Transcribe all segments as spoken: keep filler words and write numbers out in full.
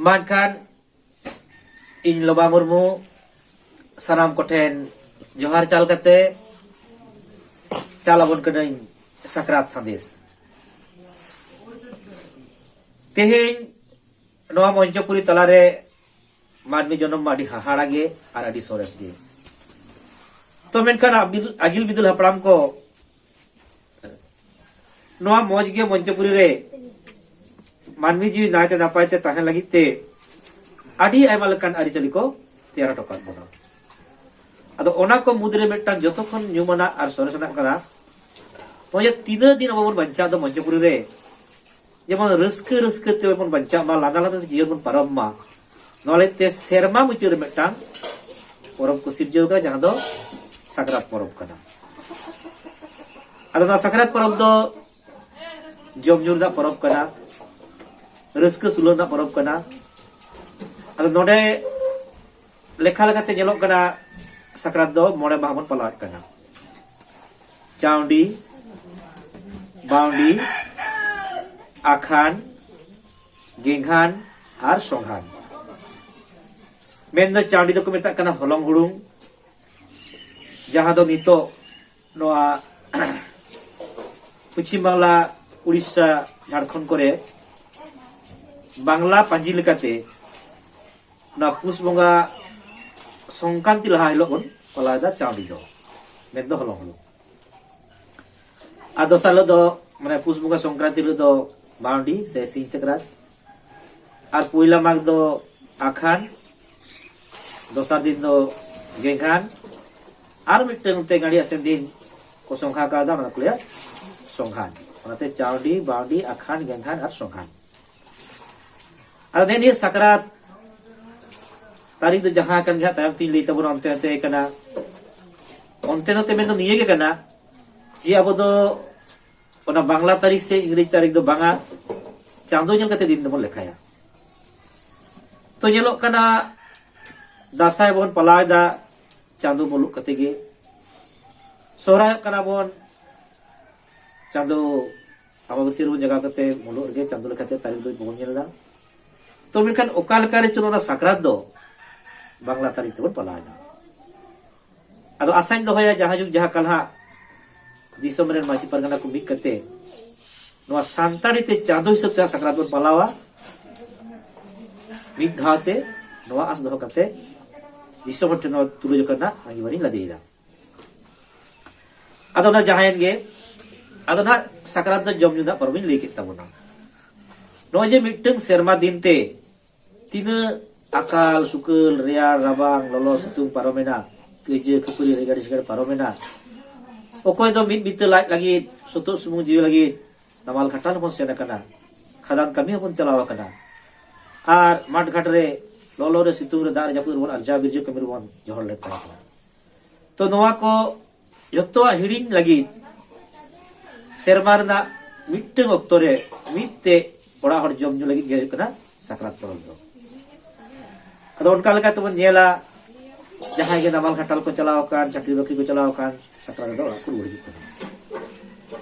ᱢᱟ ᱮᱱᱠᱷᱟᱱ ᱤᱧ ᱞᱚᱵᱟ ᱢᱩᱨᱢᱩ ᱥᱟᱱᱟᱢ ᱠᱚᱴᱷᱮᱱ ᱡᱚᱦᱟᱨ ᱪᱟᱞ ᱠᱟᱛᱮ ᱪᱟᱞ ᱟᱵᱚᱱ ᱠᱟᱹᱱᱟᱹᱧ ᱥᱟᱠᱨᱟᱛ ᱥᱟᱸᱫᱮᱥ᱾ ᱛᱮᱦᱮᱧ ᱱᱚᱣᱟ ᱢᱚᱧᱪᱚᱯᱩᱨᱤ ᱛᱟᱞᱟᱨᱮ ᱢᱟᱹᱱᱢᱤ ᱡᱚᱱᱚᱢ ᱢᱟ ᱟᱹᱰᱤ ᱦᱟᱦᱟᱲᱟ ᱜᱮ ᱟᱨ ᱟᱹᱰᱤ ᱥᱚᱨᱮᱥ ᱜᱮ᱾ ᱛᱚ ᱢᱮᱱᱠᱷᱟᱱ ᱟᱵᱤᱞ-, ᱟᱹᱜᱤᱞ ᱵᱤᱫᱟᱹᱞ ᱦᱟᱯᱲᱟᱢ ᱠᱚ ᱱᱚᱣᱟ ᱢᱚᱡᱽ ᱜᱮ ᱢᱚᱧᱪᱚᱯᱩᱨᱤ ᱨᱮ ᱢᱟᱹᱱᱢᱤ ᱡᱤᱣᱤ ᱱᱟᱭᱛᱮ ᱱᱟᱯᱟᱭ ᱛᱮ ᱛᱟᱦᱮᱱ ᱞᱟᱹᱜᱤᱫ ᱛᱮ ᱟᱹᱰᱤ ᱟᱭᱢᱟ ᱞᱮᱠᱟᱱ ᱟᱹᱨᱤᱪᱟᱹᱞᱤ ᱠᱚ ᱛᱮᱭᱟᱨ ᱦᱚᱴᱚ ᱠᱟᱜ ᱵᱚᱱᱟ᱾ ᱟᱫᱚ ᱚᱱᱟ ᱠᱚ ᱢᱩᱫᱽᱨᱮ ᱢᱤᱫᱴᱟᱝ ᱡᱚᱛᱚ ᱠᱷᱚᱱ ᱧᱩᱢᱟᱱᱟᱜ ᱟᱨ ᱥᱚᱨᱮᱥᱟᱱᱟᱜ ᱠᱟᱱᱟ, ᱱᱚᱜᱼᱚᱭ ᱡᱮ ᱛᱤᱱᱟᱹᱜ ᱫᱤᱱ ᱟᱵᱚ ᱵᱚᱱ ᱵᱟᱧᱪᱟᱣ ᱫᱚ ᱢᱚᱧᱪᱚᱯᱩᱨᱤ ᱨᱮ, ᱡᱮᱢᱚᱱ ᱨᱟᱹᱥᱠᱟᱹ ᱨᱟᱹᱥᱠᱟᱹ ᱛᱮ ᱵᱚᱱ ᱵᱟᱧᱪᱟᱜ ᱢᱟ, ᱞᱟᱸᱫᱟ ᱞᱟᱸᱫᱟ ᱛᱮ ᱡᱤᱭᱚᱱ ᱵᱚᱱ ᱯᱟᱨᱚᱢ ᱢᱟ᱾ ᱱᱚᱣᱟ ᱞᱟᱹᱜᱤᱫ ᱛᱮ ᱥᱮᱨᱢᱟ ᱢᱩᱪᱟᱹᱫ ᱨᱮ ᱢᱤᱫᱴᱟᱝ ᱯᱚᱨᱚᱵᱽ ᱠᱚ ᱥᱤᱨᱡᱟᱹᱣ ᱠᱟᱫᱟ, ᱡᱟᱦᱟᱸ ᱫᱚ ᱥᱟᱠᱨᱟᱛ ᱯᱚᱨᱚᱵᱽ ᱠᱟᱱᱟ᱾ ᱟᱫᱚ ᱱᱚᱣᱟ ᱥᱟᱠᱨᱟᱛ ᱯᱚᱨᱚᱵᱽ ᱫᱚ ᱡᱚᱢ ᱧᱩ ᱨᱮᱱᱟᱜ ᱯᱚᱨᱚᱵᱽ ᱠᱟᱱᱟ, ᱨᱟᱹᱥᱠᱟᱹ ᱥᱩᱞᱟᱹ ᱨᱮᱱᱟᱜ ᱯᱚᱨᱚᱵᱽ ᱠᱟᱱᱟ᱾ ᱟᱫᱚ ᱱᱚᱰᱮ ᱞᱮᱠᱷᱟ ᱞᱮᱠᱟᱛᱮ ᱧᱮᱞᱚᱜ ᱠᱟᱱᱟ, ᱥᱟᱠᱨᱟᱛ ᱫᱚ ᱢᱚᱬᱮ ᱢᱟᱦᱟ ᱵᱚᱱ ᱯᱟᱞᱟᱣᱮᱫ ᱠᱟᱱᱟ᱾ ᱪᱟᱣᱰᱤ, ᱵᱟᱣᱰᱤ, ᱟᱠᱷᱟᱱ, ᱜᱮᱝᱜᱷᱟᱱ ᱟᱨ ᱥᱚᱝᱜᱷᱟᱱ᱾ ᱢᱮᱱᱫᱚ ᱪᱟᱣᱰᱤ ᱫᱚᱠᱚ ᱢᱮᱛᱟᱜ ᱠᱟᱱᱟ ᱦᱚᱞᱚᱝ ᱦᱩᱲᱩᱝ, ᱡᱟᱦᱟᱸ ᱫᱚ ᱱᱤᱛᱚᱜ ᱱᱚᱣᱟ ᱯᱚᱪᱷᱤᱢ ᱵᱟᱝᱞᱟ, ᱩᱲᱤᱥᱥᱟ, ᱡᱷᱟᱲᱠᱷᱚᱸᱰ ᱠᱚᱨᱮ ᱵᱟᱝᱞᱟ ᱯᱟᱹᱧᱡᱤ ᱞᱮᱠᱟᱛᱮ ᱱᱚᱣᱟ ᱯᱩᱥ ᱵᱚᱸᱜᱟ ᱥᱚᱝᱠᱨᱟᱱᱛᱤ ᱞᱟᱦᱟ ᱦᱤᱞᱳᱜ ᱵᱚᱱ ᱯᱟᱞᱟᱣ ᱮᱫᱟ ᱪᱟᱣᱰᱤ ᱫᱚ, ᱢᱮᱱᱫᱚ ᱦᱚᱞᱚᱝ ᱦᱩᱲᱩᱝ᱾ ᱟᱨ ᱫᱚᱥᱟᱨ ᱦᱤᱞᱳᱜ ᱫᱚ, ᱢᱟᱱᱮ ᱯᱩᱥ ᱵᱚᱸᱜᱟ ᱥᱚᱝᱠᱨᱟᱱᱛᱤ ᱦᱤᱞᱳᱜ ᱫᱚ ᱵᱟᱣᱰᱤ ᱥᱮ ᱥᱤᱧ ᱥᱟᱠᱨᱟᱛ, ᱟᱨ ᱯᱩᱭᱞᱟ ᱢᱟᱜᱽ ᱫᱚ ᱟᱠᱷᱟᱱ, ᱫᱚᱥᱟᱨ ᱫᱤᱱ ᱫᱚ ᱜᱮᱝᱜᱷᱟᱱ, ᱟᱨ ᱢᱤᱫᱴᱟᱝ ᱚᱱᱛᱮ ᱜᱟᱹᱲᱤ ᱟᱥᱮᱱ ᱫᱤᱱ ᱠᱚ ᱥᱚᱝᱠᱷᱟ ᱠᱟᱣᱫᱟ, ᱚᱱᱟ ᱠᱚ ᱞᱟᱹᱭᱟ ᱥᱚᱝᱜᱷᱟᱱ᱾ ᱚᱱᱟᱛᱮ ᱪᱟᱣᱰᱤ, ᱵᱟᱣᱰᱤ, ᱟᱠᱷᱟᱱ, ᱜᱮᱝᱜᱷᱟᱱ ᱟᱨ ᱥᱚᱝᱜᱷᱟᱱ᱾ ᱟᱨ ᱱᱤᱭᱟᱹ ᱥᱟᱠᱨᱟᱛ ᱛᱟᱹᱨᱤᱠᱷ ᱫᱚ ᱡᱟᱦᱟᱸ ᱠᱟᱱ ᱜᱮ ᱦᱟᱸᱜ, ᱛᱟᱭᱚᱢ ᱛᱤᱧ ᱞᱟᱹᱭ ᱛᱟᱵᱚᱱᱟ, ᱚᱱᱛᱮ ᱚᱱᱛᱮ ᱠᱟᱱᱟ᱾ ᱚᱱᱛᱮ ᱱᱚᱛᱮ ᱢᱮᱱ ᱫᱚ ᱱᱤᱭᱟᱹ ᱜᱮ ᱠᱟᱱᱟ ᱡᱮ ᱟᱵᱚ ᱫᱚ ᱚᱱᱟ ᱵᱟᱝᱞᱟ ᱛᱟᱹᱨᱤᱠᱷ ᱥᱮ ᱤᱝᱨᱮᱡᱽ ᱛᱟᱹᱨᱤᱠᱷ ᱫᱚ ᱵᱟᱝᱟ, ᱪᱟᱸᱫᱚ ᱧᱮᱞ ᱠᱟᱛᱮ ᱫᱤᱱ ᱫᱚᱵᱚᱱ ᱞᱮᱠᱷᱟᱭᱟ᱾ ᱛᱚ ᱧᱮᱞᱚᱜ ᱠᱟᱱᱟ, ᱫᱟᱸᱥᱟᱭ ᱵᱚᱱ ᱯᱟᱞᱟᱣ ᱮᱫᱟ ᱪᱟᱸᱫᱚ ᱢᱩᱞᱩᱜ ᱠᱟᱛᱮ ᱜᱮ, ᱥᱚᱦᱨᱟᱭᱚᱜ ᱠᱟᱱᱟ ᱵᱚᱱ ᱪᱟᱸᱫᱚ ᱟᱢᱵᱟᱵᱟᱹᱥᱭᱟᱹ ᱨᱮᱵᱚᱱ ᱡᱟᱜᱟᱣ ᱠᱟᱛᱮ ᱢᱩᱞᱩᱜ ᱨᱮᱜᱮ ᱪᱟᱸᱫᱚ ᱞᱮᱠᱟᱛᱮ ᱛᱟᱹᱨᱤᱠᱷ ᱫᱚ ᱵᱟᱵᱚᱱ ᱧᱮᱞ ᱮᱫᱟ᱾ ᱛᱚ ᱢᱮᱱᱠᱷᱟᱱ ᱚᱠᱟ ᱞᱮᱠᱟ ᱨᱮ ᱪᱚ ᱚᱱᱟ ᱥᱟᱠᱨᱟᱛ ᱫᱚ ᱵᱟᱝᱞᱟ ᱛᱟᱹᱨᱤᱠᱷ ᱛᱮᱵᱚᱱ ᱯᱟᱞᱟᱣ ᱮᱫᱟ᱾ ᱟᱫᱚ ᱟᱥᱟᱧ ᱫᱚᱦᱚᱭᱟ, ᱡᱟᱦᱟᱸ ᱡᱩᱜᱽ ᱡᱟᱦᱟᱸ ᱠᱟᱞ ᱦᱟᱸᱜ ᱫᱤᱥᱚᱢ ᱨᱮᱱ ᱢᱟᱹᱡᱷᱤ ᱯᱟᱨᱜᱟᱱᱟ ᱠᱚ ᱢᱤᱫ ᱠᱟᱛᱮ ᱱᱚᱣᱟ ᱥᱟᱱᱛᱟᱲᱤ ᱛᱮ ᱪᱟᱸᱫᱚ ᱦᱤᱥᱟᱹᱵ ᱛᱮ ᱦᱟᱸᱜ ᱥᱟᱠᱨᱟᱛ ᱵᱚᱱ ᱯᱟᱞᱟᱣᱟ ᱢᱤᱫ ᱫᱷᱟᱣ ᱛᱮ, ᱱᱚᱣᱟ ᱟᱸᱥ ᱫᱚᱦᱚ ᱠᱟᱛᱮ ᱫᱤᱥᱚᱢ ᱦᱚᱲ ᱴᱷᱮᱱ ᱱᱚᱣᱟ ᱛᱩᱞᱟᱹ ᱡᱚᱠᱷᱟ ᱨᱮᱱᱟᱜ ᱟᱸᱜᱤᱵᱷᱟᱨᱤᱧ ᱞᱟᱫᱮᱭᱮᱫᱟ᱾ ᱟᱫᱚ ᱚᱱᱟ ᱡᱟᱦᱟᱸᱭᱮᱱ ᱜᱮ, ᱟᱫᱚ ᱱᱟᱦᱟᱜ ᱥᱟᱠᱨᱟᱛ ᱫᱚ ᱡᱚᱢ ᱧᱩ ᱨᱮᱱᱟᱜ ᱯᱚᱨᱚᱵᱽ ᱤᱧ ᱞᱟᱹᱭ ᱠᱮᱫ ᱛᱟᱵᱚᱱᱟ᱾ ᱱᱚᱜᱼᱚᱭ ᱡᱮ ᱢᱤᱫᱴᱟᱝ ᱥᱮᱨᱢᱟ ᱫᱤᱱ ᱛᱮ ᱛᱤᱱᱟᱹᱜ ᱟᱠᱟᱞ ᱥᱩᱠᱟᱹᱞ, ᱨᱮᱭᱟᱲ ᱨᱟᱵᱟᱝ, ᱞᱚᱞᱚ ᱥᱤᱛᱩᱝ ᱯᱟᱨᱚᱢᱮᱱᱟ, ᱠᱟᱹᱭᱡᱟᱹ ᱠᱷᱟᱹᱯᱟᱹᱨᱤ ᱨᱮᱜᱟᱲ ᱥᱤᱜᱟᱲ ᱯᱟᱨᱚᱢᱮᱱᱟ᱾ ᱚᱠᱚᱭ ᱫᱚ ᱢᱤᱫ ᱵᱤᱛᱟᱹ ᱞᱟᱡ ᱞᱟᱹᱜᱤᱫ, ᱥᱩᱛᱩᱜ ᱥᱩᱢᱩᱝ ᱡᱤᱣᱤ ᱞᱟᱹᱜᱤᱫ ᱱᱟᱢᱟᱞ ᱠᱷᱟᱴᱟᱞ ᱦᱚᱸᱵᱚᱱ ᱥᱮᱱ ᱟᱠᱟᱱᱟ, ᱠᱷᱟᱫᱟᱱ ᱠᱟᱹᱢᱤ ᱦᱚᱸᱵᱚᱱ ᱪᱟᱞᱟᱣ ᱟᱠᱟᱱᱟ, ᱟᱨ ᱢᱟᱴ ᱜᱷᱟᱴ ᱨᱮ ᱞᱚᱞᱚ ᱨᱮ ᱥᱤᱛᱩᱝ ᱨᱮ ᱫᱟᱜ ᱨᱮ ᱡᱟᱹᱯᱩᱫ ᱨᱮᱵᱚᱱ ᱟᱨᱡᱟᱣ ᱵᱤᱨᱡᱟᱹ ᱠᱟᱹᱢᱤ ᱨᱮᱵᱚᱱ ᱡᱚᱦᱚᱲ ᱞᱮᱱ ᱛᱟᱦᱮᱸ ᱠᱟᱱᱟ᱾ ᱛᱚ ᱱᱚᱣᱟ ᱠᱚ ᱡᱚᱛᱚᱣᱟᱜ ᱦᱤᱲᱤᱧ ᱞᱟᱹᱜᱤᱫ ᱥᱮᱨᱢᱟ ᱨᱮᱱᱟᱜ ᱢᱤᱫᱴᱟᱝ ᱚᱠᱛᱚ ᱨᱮ ᱢᱤᱫ ᱛᱮ ᱚᱲᱟᱜ ᱦᱚᱲ ᱡᱚᱢ ᱧᱩ ᱞᱟᱹᱜᱤᱫ ᱜᱮ ᱦᱩᱭᱩᱜ ᱠᱟᱱᱟ ᱥᱟᱠᱨᱟᱛ ᱯᱚᱨᱚᱵᱽ ᱫᱚ᱾ ᱟᱫᱚ ᱚᱱᱠᱟ ᱞᱮᱠᱟ ᱛᱮᱵᱚᱱ ᱧᱮᱞᱟ, ᱡᱟᱦᱟᱸᱭ ᱜᱮ ᱱᱟᱢᱟᱞ ᱠᱷᱟᱴᱟᱞ ᱠᱚ ᱪᱟᱞᱟᱣ ᱟᱠᱟᱱ, ᱪᱟᱹᱠᱨᱤ ᱵᱟᱹᱠᱨᱤ ᱠᱚ ᱪᱟᱞᱟᱣ ᱟᱠᱟᱱ, ᱥᱟᱠᱨᱟᱛ ᱨᱮᱫᱚ ᱚᱲᱟᱜ ᱠᱚ ᱨᱩᱣᱟᱹᱲ ᱦᱤᱡᱩᱜ ᱠᱟᱱᱟ᱾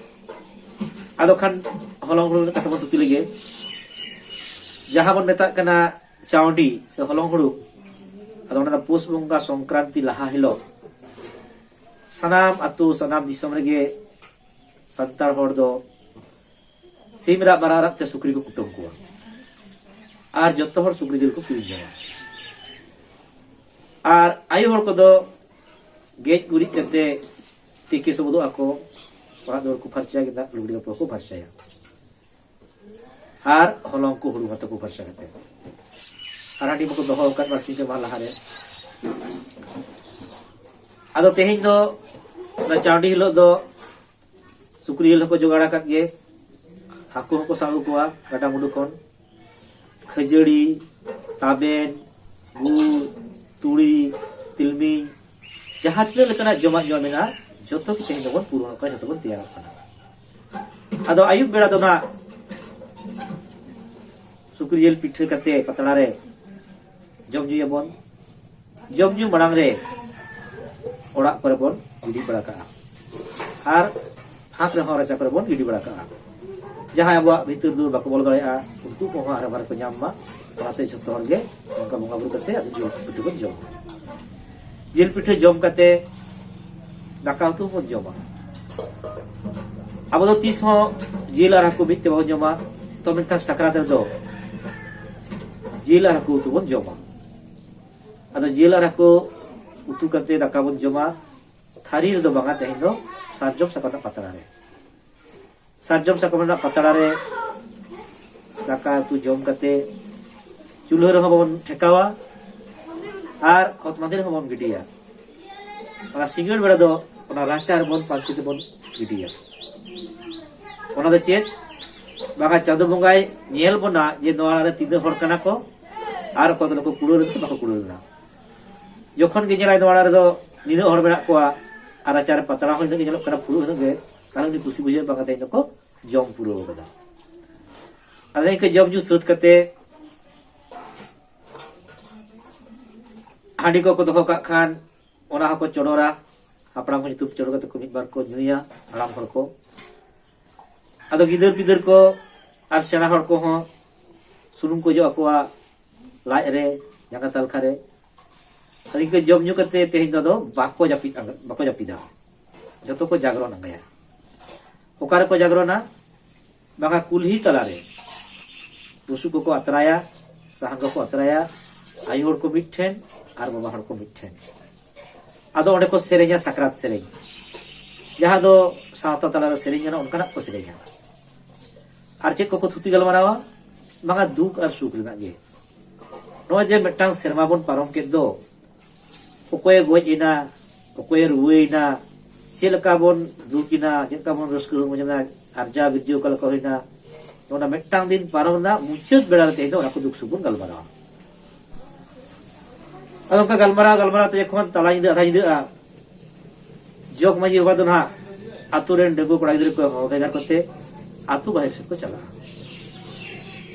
ᱟᱫᱚ ᱠᱷᱟᱱ ᱦᱚᱞᱚᱝ ᱦᱩᱲᱩᱝ ᱨᱮᱱᱟᱜ ᱠᱟᱛᱷᱟ ᱵᱚᱱ ᱛᱷᱩᱛᱤ ᱞᱮᱜᱮ, ᱡᱟᱦᱟᱸ ᱵᱚᱱ ᱢᱮᱛᱟᱜ ᱠᱟᱱᱟ ᱪᱟᱣᱰᱤ ᱥᱮ ᱦᱚᱞᱚᱝ ᱦᱩᱲᱩᱝ, ᱟᱫᱚ ᱚᱱᱟ ᱫᱚ ᱯᱩᱥ ᱵᱚᱸᱜᱟ ᱥᱚᱝᱠᱨᱟᱱᱛᱤ ᱞᱟᱦᱟ ᱦᱤᱞᱳᱜ ᱥᱟᱱᱟᱢ ᱟᱹᱛᱩ, ᱥᱟᱱᱟᱢ ᱫᱤᱥᱚᱢ ᱨᱮᱜᱮ ᱥᱟᱱᱛᱟᱲ ᱦᱚᱲ ᱫᱚ ᱥᱤᱢ ᱨᱟᱜ ᱢᱟᱨᱟᱜ ᱨᱟᱜ ᱛᱮ ᱥᱩᱠᱨᱤ ᱠᱚ ᱠᱩᱴᱟᱹᱢ ᱠᱚᱣᱟ, ᱟᱨ ᱡᱚᱛᱚ ᱦᱚᱲ ᱥᱩᱠᱨᱤ ᱡᱤᱞ ᱠᱚ ᱠᱤᱨᱤᱧ ᱡᱚᱝᱟ᱾ ᱟᱨ ᱟᱭᱳ ᱦᱚᱲ ᱠᱚᱫᱚ ᱜᱮᱡ ᱜᱩᱨᱤᱡ ᱠᱟᱛᱮ ᱛᱤᱠᱤ ᱥᱚᱵᱚᱫᱚᱜ ᱟᱠᱚ, ᱚᱲᱟᱜ ᱫᱩᱣᱟᱹᱨ ᱠᱚ ᱯᱷᱟᱨᱪᱟᱭᱟ, ᱜᱮᱸᱫᱟᱜ ᱞᱩᱜᱽᱲᱤ ᱞᱟᱯᱚ ᱠᱚ ᱯᱷᱟᱨᱪᱟᱭᱟ, ᱟᱨ ᱦᱚᱞᱚᱝ ᱠᱚ ᱦᱩᱲᱩᱝ ᱟᱛᱟ ᱠᱚ ᱯᱷᱟᱨᱪᱟ ᱠᱟᱛᱮ, ᱟᱨ ᱦᱟᱺᱰᱤ ᱢᱟᱠᱚ ᱫᱚᱦᱚ ᱟᱠᱟᱫ ᱵᱟᱨᱥᱤᱧ ᱯᱮ ᱢᱟᱦᱟ ᱞᱟᱦᱟᱨᱮ᱾ ᱟᱫᱚ ᱛᱮᱦᱮᱧ ᱫᱚ ᱚᱱᱟ ᱪᱟᱣᱰᱤ ᱦᱤᱞᱳᱜ ᱫᱚ ᱥᱩᱠᱨᱤ ᱡᱤᱞ ᱦᱚᱸᱠᱚ ᱡᱚᱜᱟᱲ ᱟᱠᱟᱫ ᱜᱮ, ᱦᱟᱹᱠᱩ ᱦᱚᱸᱠᱚ ᱥᱟᱵ ᱟᱹᱜᱩ ᱠᱚᱣᱟ ᱜᱟᱰᱟᱼᱢᱩᱰᱩ ᱠᱷᱚᱱ, ᱠᱷᱟᱹᱡᱟᱹᱲᱤ, ᱛᱟᱵᱮᱱ, ᱜᱩᱲ, ᱛᱩᱲᱤ, ᱛᱤᱞᱢᱤᱧ, ᱡᱟᱦᱟᱸ ᱛᱤᱱᱟᱹᱜ ᱞᱮᱠᱟᱱᱟᱜ ᱡᱚᱢᱟᱜ ᱧᱩᱣᱟᱜ ᱢᱮᱱᱟᱜᱼᱟ, ᱡᱚᱛᱚ ᱜᱮ ᱛᱮᱦᱮᱧ ᱫᱚᱵᱚᱱ ᱯᱩᱨᱚᱱᱚᱜ ᱠᱟᱱᱟ, ᱡᱚᱛᱚ ᱵᱚᱱ ᱛᱮᱭᱟᱨᱚᱜ ᱠᱟᱱᱟ᱾ ᱟᱫᱚ ᱟᱹᱭᱩᱵ ᱵᱮᱲᱟ ᱫᱚ ᱱᱟᱜ ᱥᱩᱠᱨᱤ ᱡᱤᱞ ᱯᱤᱴᱷᱟᱹ ᱠᱟᱛᱮ ᱯᱟᱛᱲᱟ ᱨᱮ ᱡᱚᱢ ᱧᱩᱭᱟᱵᱚᱱ᱾ ᱡᱚᱢ ᱧᱩ ᱢᱟᱲᱟᱝ ᱨᱮ ᱚᱲᱟᱜ ᱠᱚᱨᱮ ᱵᱚᱱ ᱜᱤᱰᱤ ᱵᱟᱲᱟ ᱠᱟᱜᱼᱟ, ᱟᱨ ᱯᱷᱟᱸᱠ ᱨᱮᱦᱚᱸ ᱨᱟᱪᱟ ᱠᱚᱨᱮ ᱵᱚᱱ ᱜᱤᱰᱤ ᱵᱟᱲᱟ ᱠᱟᱜᱼᱟ᱾ ᱡᱟᱦᱟᱸᱭ ᱟᱵᱚᱣᱟᱜ ᱵᱷᱤᱛᱟᱹᱨ ᱫᱩᱣᱟᱹᱨ ᱵᱟᱠᱚ ᱵᱚᱞᱚ ᱫᱟᱲᱮᱭᱟᱜᱼᱟ, ᱩᱱᱠᱩ ᱠᱚᱦᱚᱸ ᱟᱨ ᱵᱟᱨ ᱠᱚ ᱧᱟᱢ ᱢᱟ᱾ ᱚᱱᱟᱛᱮ ᱡᱷᱚᱛᱚ ᱦᱚᱲ ᱜᱮ ᱱᱚᱝᱠᱟ ᱵᱚᱸᱜᱟ ᱵᱩᱨᱩ ᱠᱟᱛᱮ ᱟᱫᱚ ᱡᱤᱞ ᱯᱤᱴᱷᱟᱹ ᱵᱚᱱ ᱡᱚᱢᱟ᱾ ᱡᱤᱞ ᱯᱤᱴᱷᱟᱹ ᱡᱚᱢ ᱠᱟᱛᱮ ᱫᱟᱠᱟ ᱩᱛᱩ ᱵᱚᱱ ᱡᱚᱢᱟ᱾ ᱟᱵᱚ ᱫᱚ ᱛᱤᱥ ᱦᱚᱸ ᱡᱤᱞ ᱟᱨ ᱦᱟᱹᱠᱩ ᱢᱤᱫ ᱛᱮ ᱵᱟᱵᱚᱱ ᱡᱚᱢᱟ᱾ ᱛᱚ ᱢᱮᱱᱠᱷᱟᱱ ᱥᱟᱠᱨᱟᱛ ᱨᱮᱫᱚ ᱡᱤᱞ ᱟᱨ ᱦᱟᱹᱠᱩ ᱩᱛᱩ ᱵᱚᱱ ᱡᱚᱢᱟ᱾ ᱟᱫᱚ ᱡᱤᱞ ᱟᱨ ᱦᱟᱹᱠᱩ ᱩᱛᱩ ᱠᱟᱛᱮ ᱫᱟᱠᱟ ᱵᱚᱱ ᱡᱚᱢᱟ᱾ ᱛᱷᱟᱹᱨᱤ ᱨᱮᱫᱚ ᱵᱟᱝᱟ, ᱛᱮᱦᱮᱧ ᱫᱚ ᱥᱟᱨᱡᱚᱢ ᱥᱟᱠᱟᱢ ᱨᱮᱱᱟᱜ ᱯᱟᱛᱲᱟ ᱨᱮ᱾ ᱥᱟᱨᱡᱚᱢ ᱥᱟᱠᱟᱢ ᱨᱮᱱᱟᱜ ᱯᱟᱛᱲᱟ ᱨᱮ ᱫᱟᱠᱟ ᱩᱛᱩ ᱡᱚᱢ ᱠᱟᱛᱮ ᱪᱩᱞᱦᱟᱹ ᱨᱮᱦᱚᱸ ᱵᱟᱵᱚᱱ ᱴᱷᱮᱠᱟᱣᱟ ᱟᱨ ᱠᱷᱚᱛ ᱢᱟᱸᱫᱮ ᱨᱮᱦᱚᱸ ᱵᱟᱵᱚᱱ ᱜᱤᱰᱤᱭᱟ᱾ ᱚᱱᱟ ᱥᱤᱸᱜᱟᱹᱲ ᱵᱮᱲᱟ ᱫᱚ ᱚᱱᱟ ᱨᱟᱪᱟ ᱨᱮᱵᱚᱱ ᱯᱟᱱᱛᱮ ᱛᱮᱵᱚᱱ ᱜᱤᱰᱤᱭᱟ᱾ ᱚᱱᱟ ᱫᱚ ᱪᱮᱫ? ᱵᱟᱝᱟ, ᱪᱟᱸᱫᱚ ᱵᱚᱸᱜᱟᱭ ᱧᱮᱞ ᱵᱚᱱᱟ ᱡᱮ ᱱᱚᱣᱟ ᱚᱲᱟᱜ ᱨᱮ ᱛᱤᱱᱟᱹᱜ ᱦᱚᱲ ᱠᱟᱱᱟ ᱠᱚ ᱟᱨ ᱚᱠᱚᱭ ᱠᱚᱫᱚ ᱠᱚ ᱠᱩᱲᱟᱹᱣ ᱞᱮᱱᱟ ᱥᱮ ᱵᱟᱠᱚ ᱠᱩᱲᱟᱹᱣ ᱞᱮᱱᱟ᱾ ᱡᱚᱠᱷᱚᱱ ᱜᱮ ᱧᱮᱞᱟᱭ ᱱᱚᱣᱟ ᱚᱲᱟᱜ ᱨᱮᱫᱚ ᱱᱤᱱᱟᱹᱜ ᱦᱚᱲ ᱢᱮᱱᱟᱜ ᱠᱚᱣᱟ ᱟᱨ ᱨᱟᱪᱟ ᱨᱮ ᱯᱟᱛᱲᱟ ᱦᱚᱸ ᱤᱱᱟᱹᱜ ᱜᱮ ᱧᱮᱞᱚᱜ ᱠᱟᱱᱟ, ᱯᱷᱩᱲᱩᱜ ᱤᱱᱟᱹᱜ ᱜᱮ, ᱛᱟᱦᱞᱮ ᱩᱱᱤ ᱠᱩᱥᱤ ᱵᱩᱡᱷᱟᱹᱣ, ᱵᱟᱝᱟ, ᱛᱮᱦᱮᱧ ᱫᱚᱠᱚ ᱡᱚᱢ ᱯᱩᱨᱟᱹᱣ ᱠᱟᱫᱟ᱾ ᱟᱫᱚ ᱤᱱᱠᱟᱹ ᱡᱚᱢ ᱧᱩ ᱥᱟᱹᱛ ᱠᱟᱛᱮ ᱦᱟᱺᱰᱤ ᱠᱚᱠᱚ ᱫᱚᱦᱚ ᱠᱟᱜ ᱠᱷᱟᱱ ᱚᱱᱟ ᱦᱚᱸᱠᱚ ᱪᱚᱰᱚᱨᱟ᱾ ᱦᱟᱯᱲᱟᱢ ᱠᱚ ᱧᱩᱛᱩᱢ ᱪᱚᱰᱚᱨ ᱠᱟᱛᱮ ᱠᱚ ᱢᱤᱫ ᱵᱟᱨ ᱠᱚ ᱧᱩᱭᱟ, ᱦᱟᱲᱟᱢ ᱦᱚᱲ ᱠᱚ᱾ ᱟᱫᱚ ᱜᱤᱫᱟᱹᱨ ᱯᱤᱫᱟᱹᱨ ᱠᱚ ᱟᱨ ᱥᱮᱬᱟ ᱦᱚᱲ ᱠᱚᱦᱚᱸ ᱥᱩᱱᱩᱢ ᱠᱚ ᱚᱡᱚᱜ ᱟᱠᱚᱣᱟ ᱞᱟᱡ ᱨᱮ, ᱡᱟᱸᱜᱟ ᱛᱟᱞᱠᱷᱟ ᱨᱮ᱾ ᱟᱫᱚ ᱤᱱᱠᱟᱹ ᱡᱚᱢ ᱧᱩ ᱠᱟᱛᱮ ᱛᱮᱦᱮᱧ ᱫᱚ ᱟᱫᱚ ᱵᱟᱠᱚ ᱡᱟᱹᱯᱤᱫ ᱟᱸᱜᱟ-, ᱵᱟᱠᱚ ᱡᱟᱹᱯᱤᱫᱟ, ᱡᱚᱛᱚ ᱠᱚ ᱡᱟᱜᱽᱨᱚᱱ ᱟᱸᱜᱟᱭᱟ᱾ ᱚᱠᱟ ᱨᱮᱠᱚ ᱡᱟᱜᱽᱨᱚᱱᱟ? ᱵᱟᱝᱟ, ᱠᱩᱞᱦᱤ ᱛᱟᱞᱟᱨᱮ ᱵᱩᱥᱩᱵ ᱠᱚᱠᱚ ᱟᱛᱨᱟᱭᱟ, ᱥᱟᱦᱟᱱ ᱠᱚᱠᱚ ᱟᱛᱨᱟᱭᱟ, ᱟᱭᱳ ᱦᱚᱲ ᱠᱚ ᱢᱤᱫᱴᱷᱮᱱ ᱟᱨ ᱵᱟᱵᱟ ᱦᱚᱲ ᱠᱚ ᱢᱤᱫᱴᱷᱮᱱ᱾ ᱟᱫᱚ ᱚᱸᱰᱮ ᱠᱚ ᱥᱮᱨᱮᱧᱟ ᱥᱟᱠᱨᱟᱛ ᱥᱮᱨᱮᱧ, ᱡᱟᱦᱟᱸ ᱫᱚ ᱥᱟᱶᱛᱟ ᱛᱟᱞᱟᱨᱮ ᱥᱮᱨᱮᱧ ᱜᱟᱱᱚᱜ, ᱚᱱᱠᱟᱱᱟᱜ ᱠᱚ ᱥᱮᱨᱮᱧᱟ᱾ ᱟᱨ ᱪᱮᱫ ᱠᱚᱠᱚ ᱛᱷᱩᱛᱤ ᱜᱟᱞᱢᱟᱨᱟᱣᱟ? ᱵᱟᱝᱟ, ᱫᱩᱠ ᱟᱨ ᱥᱩᱠ ᱨᱮᱱᱟᱜ ᱜᱮ᱾ ᱱᱚᱜᱼᱚᱭ ᱡᱮ ᱢᱤᱫᱴᱟᱝ ᱥᱮᱨᱢᱟ ᱵᱚᱱ ᱯᱟᱨᱚᱢ ᱠᱮᱫ ᱫᱚ, ᱚᱠᱚᱭᱮ ᱜᱚᱡ ᱮᱱᱟ, ᱚᱠᱚᱭᱮ ᱨᱩᱣᱟᱹᱭᱮᱱᱟ, ᱪᱮᱫ ᱞᱮᱠᱟ ᱵᱚᱱ ᱫᱩᱠ ᱮᱱᱟ, ᱪᱮᱫ ᱞᱮᱠᱟ ᱵᱚᱱ ᱨᱟᱹᱥᱠᱟᱹ ᱨᱚᱢᱚᱡᱽ ᱮᱱᱟ, ᱟᱨᱡᱟᱣ ᱵᱤᱨᱡᱟᱹᱣ ᱚᱠᱟ ᱞᱮᱠᱟ ᱦᱩᱭᱱᱟ, ᱚᱱᱟ ᱢᱤᱫᱴᱟᱝ ᱫᱤᱱ ᱯᱟᱨᱚᱢ ᱨᱮᱱᱟᱜ ᱢᱩᱪᱟᱹᱫ ᱵᱮᱲᱟ ᱨᱮ ᱛᱮᱦᱮᱧ ᱫᱚ ᱚᱱᱟ ᱠᱚ ᱫᱩᱠ ᱥᱩᱠ ᱵᱚᱱ ᱜᱟᱞᱢᱟᱨᱟᱣᱟ᱾ ᱟᱫᱚ ᱚᱱᱠᱟ ᱜᱟᱞᱢᱟᱨᱟᱣ ᱜᱟᱞᱢᱟᱨᱟᱣ ᱛᱮ ᱡᱚᱠᱷᱚᱱ ᱛᱟᱞᱟ ᱧᱤᱫᱟᱹ, ᱟᱫᱷᱟ ᱧᱤᱫᱟᱹᱜᱼᱟ, ᱡᱚᱜᱽ ᱢᱟᱹᱡᱷᱤ ᱵᱟᱵᱟ ᱫᱚ ᱱᱟᱦᱟᱜ ᱟᱛᱳ ᱨᱮᱱ ᱰᱟᱺᱜᱩᱣᱟᱹ ᱠᱚᱲᱟ ᱜᱤᱫᱽᱨᱟᱹ ᱠᱚ ᱦᱚᱦᱚ ᱵᱷᱮᱜᱟᱨ ᱠᱚᱛᱮ ᱟᱛᱳ ᱵᱟᱦᱮᱨ ᱥᱮᱫ ᱠᱚ ᱪᱟᱞᱟᱜᱼᱟ᱾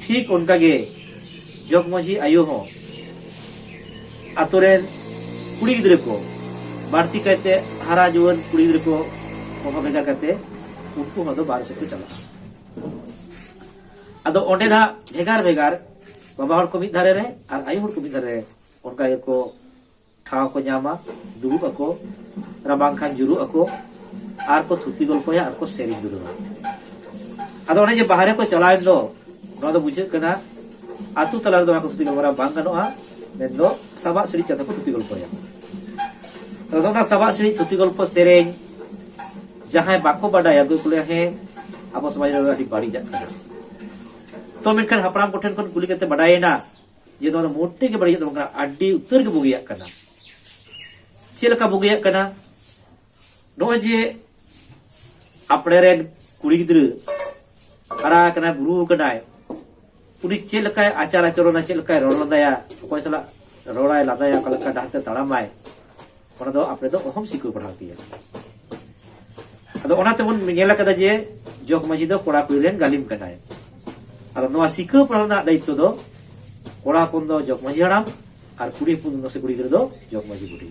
ᱴᱷᱤᱠ ᱚᱱᱠᱟᱜᱮ ᱡᱚᱜᱽ ᱢᱟᱹᱡᱷᱤ ᱟᱭᱳ ᱦᱚᱸ ᱟᱛᱳ ᱨᱮᱱ ᱠᱩᱲᱤ ᱜᱤᱫᱽᱨᱟᱹ ᱠᱚ ᱵᱟᱹᱲᱛᱤ ᱠᱟᱭᱛᱮ ᱦᱟᱨᱟ ᱡᱩᱣᱟᱹᱱ ᱠᱩᱲᱤ ᱜᱤᱫᱽᱨᱟᱹ ᱠᱚ ᱦᱚᱦᱚ ᱵᱷᱮᱜᱟᱨ ᱠᱟᱛᱮ ᱩᱱᱠᱩ ᱦᱚᱸ ᱫᱚ ᱵᱟᱦᱨᱮ ᱥᱮᱫ ᱠᱚ ᱪᱟᱞᱟᱜᱼᱟ᱾ ᱟᱫᱚ ᱚᱸᱰᱮ ᱫᱚ ᱦᱟᱸᱜ ᱵᱷᱮᱜᱟᱨ ᱵᱷᱮᱜᱟᱨ ᱵᱟᱵᱟ ᱦᱚᱲ ᱠᱚ ᱢᱤᱫ ᱫᱷᱟᱨᱮ ᱨᱮ ᱟᱨ ᱟᱭᱳ ᱦᱚᱲ ᱠᱚ ᱢᱤᱫ ᱫᱷᱟᱨᱮ ᱨᱮ ᱚᱱᱠᱟ ᱜᱮᱠᱚ ᱴᱷᱟᱶ ᱠᱚ ᱧᱟᱢᱟ, ᱫᱩᱲᱩᱵ ᱟᱠᱚ, ᱨᱟᱵᱟᱝ ᱠᱷᱟᱱ ᱡᱩᱨᱩᱜ ᱟᱠᱚ, ᱟᱨ ᱠᱚ ᱛᱷᱩᱛᱤ ᱜᱚᱞᱯᱚᱭᱟ ᱟᱨ ᱠᱚ ᱥᱮᱨᱮᱧ ᱫᱩᱨᱟᱹᱝᱟ᱾ ᱟᱫᱚ ᱚᱱᱮ ᱡᱮ ᱵᱟᱦᱨᱮ ᱠᱚ ᱪᱟᱞᱟᱣᱮᱱ ᱫᱚ, ᱱᱚᱣᱟ ᱫᱚ ᱵᱩᱡᱷᱟᱹᱜ ᱠᱟᱱᱟ ᱟᱹᱛᱩ ᱛᱟᱞᱟ ᱨᱮᱫᱚ ᱚᱱᱟ ᱠᱚ ᱛᱷᱩᱛᱤ ᱜᱟᱞᱢᱟᱨᱟᱣ ᱵᱟᱝ ᱜᱟᱱᱚᱜᱼᱟ, ᱢᱮᱱᱫᱚ ᱥᱟᱵᱟᱜ ᱥᱤᱬᱤᱡ ᱠᱟᱛᱷᱟ ᱠᱚ ᱛᱷᱩᱛᱤ ᱜᱚᱞᱯᱚᱭᱟ᱾ ᱟᱫᱚ ᱚᱱᱟ ᱥᱟᱵᱟᱜ ᱥᱤᱬᱤᱡ ᱛᱷᱩᱛᱤ ᱜᱚᱞᱯᱚ ᱥᱮᱨᱮᱧ ᱡᱟᱦᱟᱸᱭ ᱵᱟᱠᱚ ᱵᱟᱰᱟᱭᱟ, ᱩᱱᱠᱩ ᱠᱚ ᱞᱟᱹᱭᱟ, "ᱦᱮᱸ, ᱟᱵᱚ ᱥᱚᱢᱟᱡᱽ ᱨᱮ ᱟᱹᱰᱤ ᱵᱟᱹᱲᱤᱡᱟᱜ ᱠᱟᱱᱟ᱾" ᱛᱚ ᱢᱮᱱᱠᱷᱟᱱ ᱦᱟᱯᱲᱟᱢ ᱠᱚᱴᱷᱮᱱ ᱠᱷᱚᱱ ᱠᱩᱞᱤ ᱠᱟᱛᱮ ᱵᱟᱰᱟᱭᱮᱱᱟ ᱡᱮ ᱱᱚᱣᱟ ᱫᱚ ᱢᱚᱴᱮ ᱜᱮ ᱵᱟᱹᱲᱤᱡᱟᱜ ᱫᱚ ᱵᱟᱝ ᱠᱟᱱᱟ, ᱟᱹᱰᱤ ᱩᱛᱟᱹᱨ ᱜᱮ ᱵᱩᱜᱤᱭᱟᱜ ᱠᱟᱱᱟ᱾ ᱪᱮᱫ ᱞᱮᱠᱟ ᱵᱩᱜᱤᱭᱟᱜ ᱠᱟᱱᱟ? ᱱᱚᱜᱼᱚᱭ ᱡᱮ ᱟᱯᱲᱮ ᱨᱮᱱ ᱠᱩᱲᱤ ᱜᱤᱫᱽᱨᱟᱹ ᱦᱟᱨᱟ ᱟᱠᱟᱱᱟᱭ, ᱵᱩᱨᱩ ᱟᱠᱟᱱᱟᱭ, ᱩᱱᱤ ᱪᱮᱫ ᱞᱮᱠᱟᱭ ᱟᱪᱟᱨ ᱟᱪᱚᱨᱚᱱᱟ, ᱪᱮᱫ ᱞᱮᱠᱟᱭ ᱨᱚᱲ ᱞᱟᱸᱫᱟᱭᱟ, ᱚᱠᱚᱭ ᱥᱟᱞᱟᱜ ᱨᱚᱲᱟᱭ ᱞᱟᱸᱫᱟᱭᱟ, ᱚᱠᱟ ᱞᱮᱠᱟ ᱰᱟᱦᱟᱨ ᱛᱮ ᱛᱟᱲᱟᱢᱟᱭ, ᱚᱱᱟ ᱫᱚ ᱟᱯᱲᱮ ᱫᱚ ᱚᱦᱚᱢ ᱥᱤᱠᱷᱟᱹᱣ ᱯᱟᱲᱦᱟᱣ ᱠᱮᱭᱟ᱾ ᱟᱫᱚ ᱚᱱᱟ ᱛᱮᱵᱚᱱ ᱧᱮᱞ ᱟᱠᱟᱫᱟ ᱡᱮ ᱡᱚᱜᱽ ᱢᱟᱹᱡᱷᱤ ᱫᱚ ᱠᱚᱲᱟ ᱠᱩᱲᱤ ᱨᱮᱱ ᱜᱟᱹᱞᱤᱢ ᱠᱟᱱᱟᱭ᱾ ᱟᱫᱚ ᱱᱚᱣᱟ ᱥᱤᱠᱷᱟᱹᱣ ᱯᱟᱲᱦᱟᱣ ᱨᱮᱱᱟᱜ ᱫᱟᱭᱤᱛᱛᱚ ᱫᱚ ᱠᱚᱲᱟ ᱦᱚᱯᱚᱱ ᱫᱚ ᱡᱚᱜᱽ ᱢᱟᱹᱡᱷᱤ ᱦᱟᱲᱟᱢ ᱟᱨ ᱠᱩᱲᱤ ᱦᱚᱯᱚᱱ ᱫᱚ ᱥᱮ ᱠᱩᱲᱤ ᱜᱤᱫᱽᱨᱟᱹ ᱫᱚ ᱡᱚᱜᱽ ᱢᱟᱹᱡᱷᱤ ᱵᱩᱰᱷᱤ᱾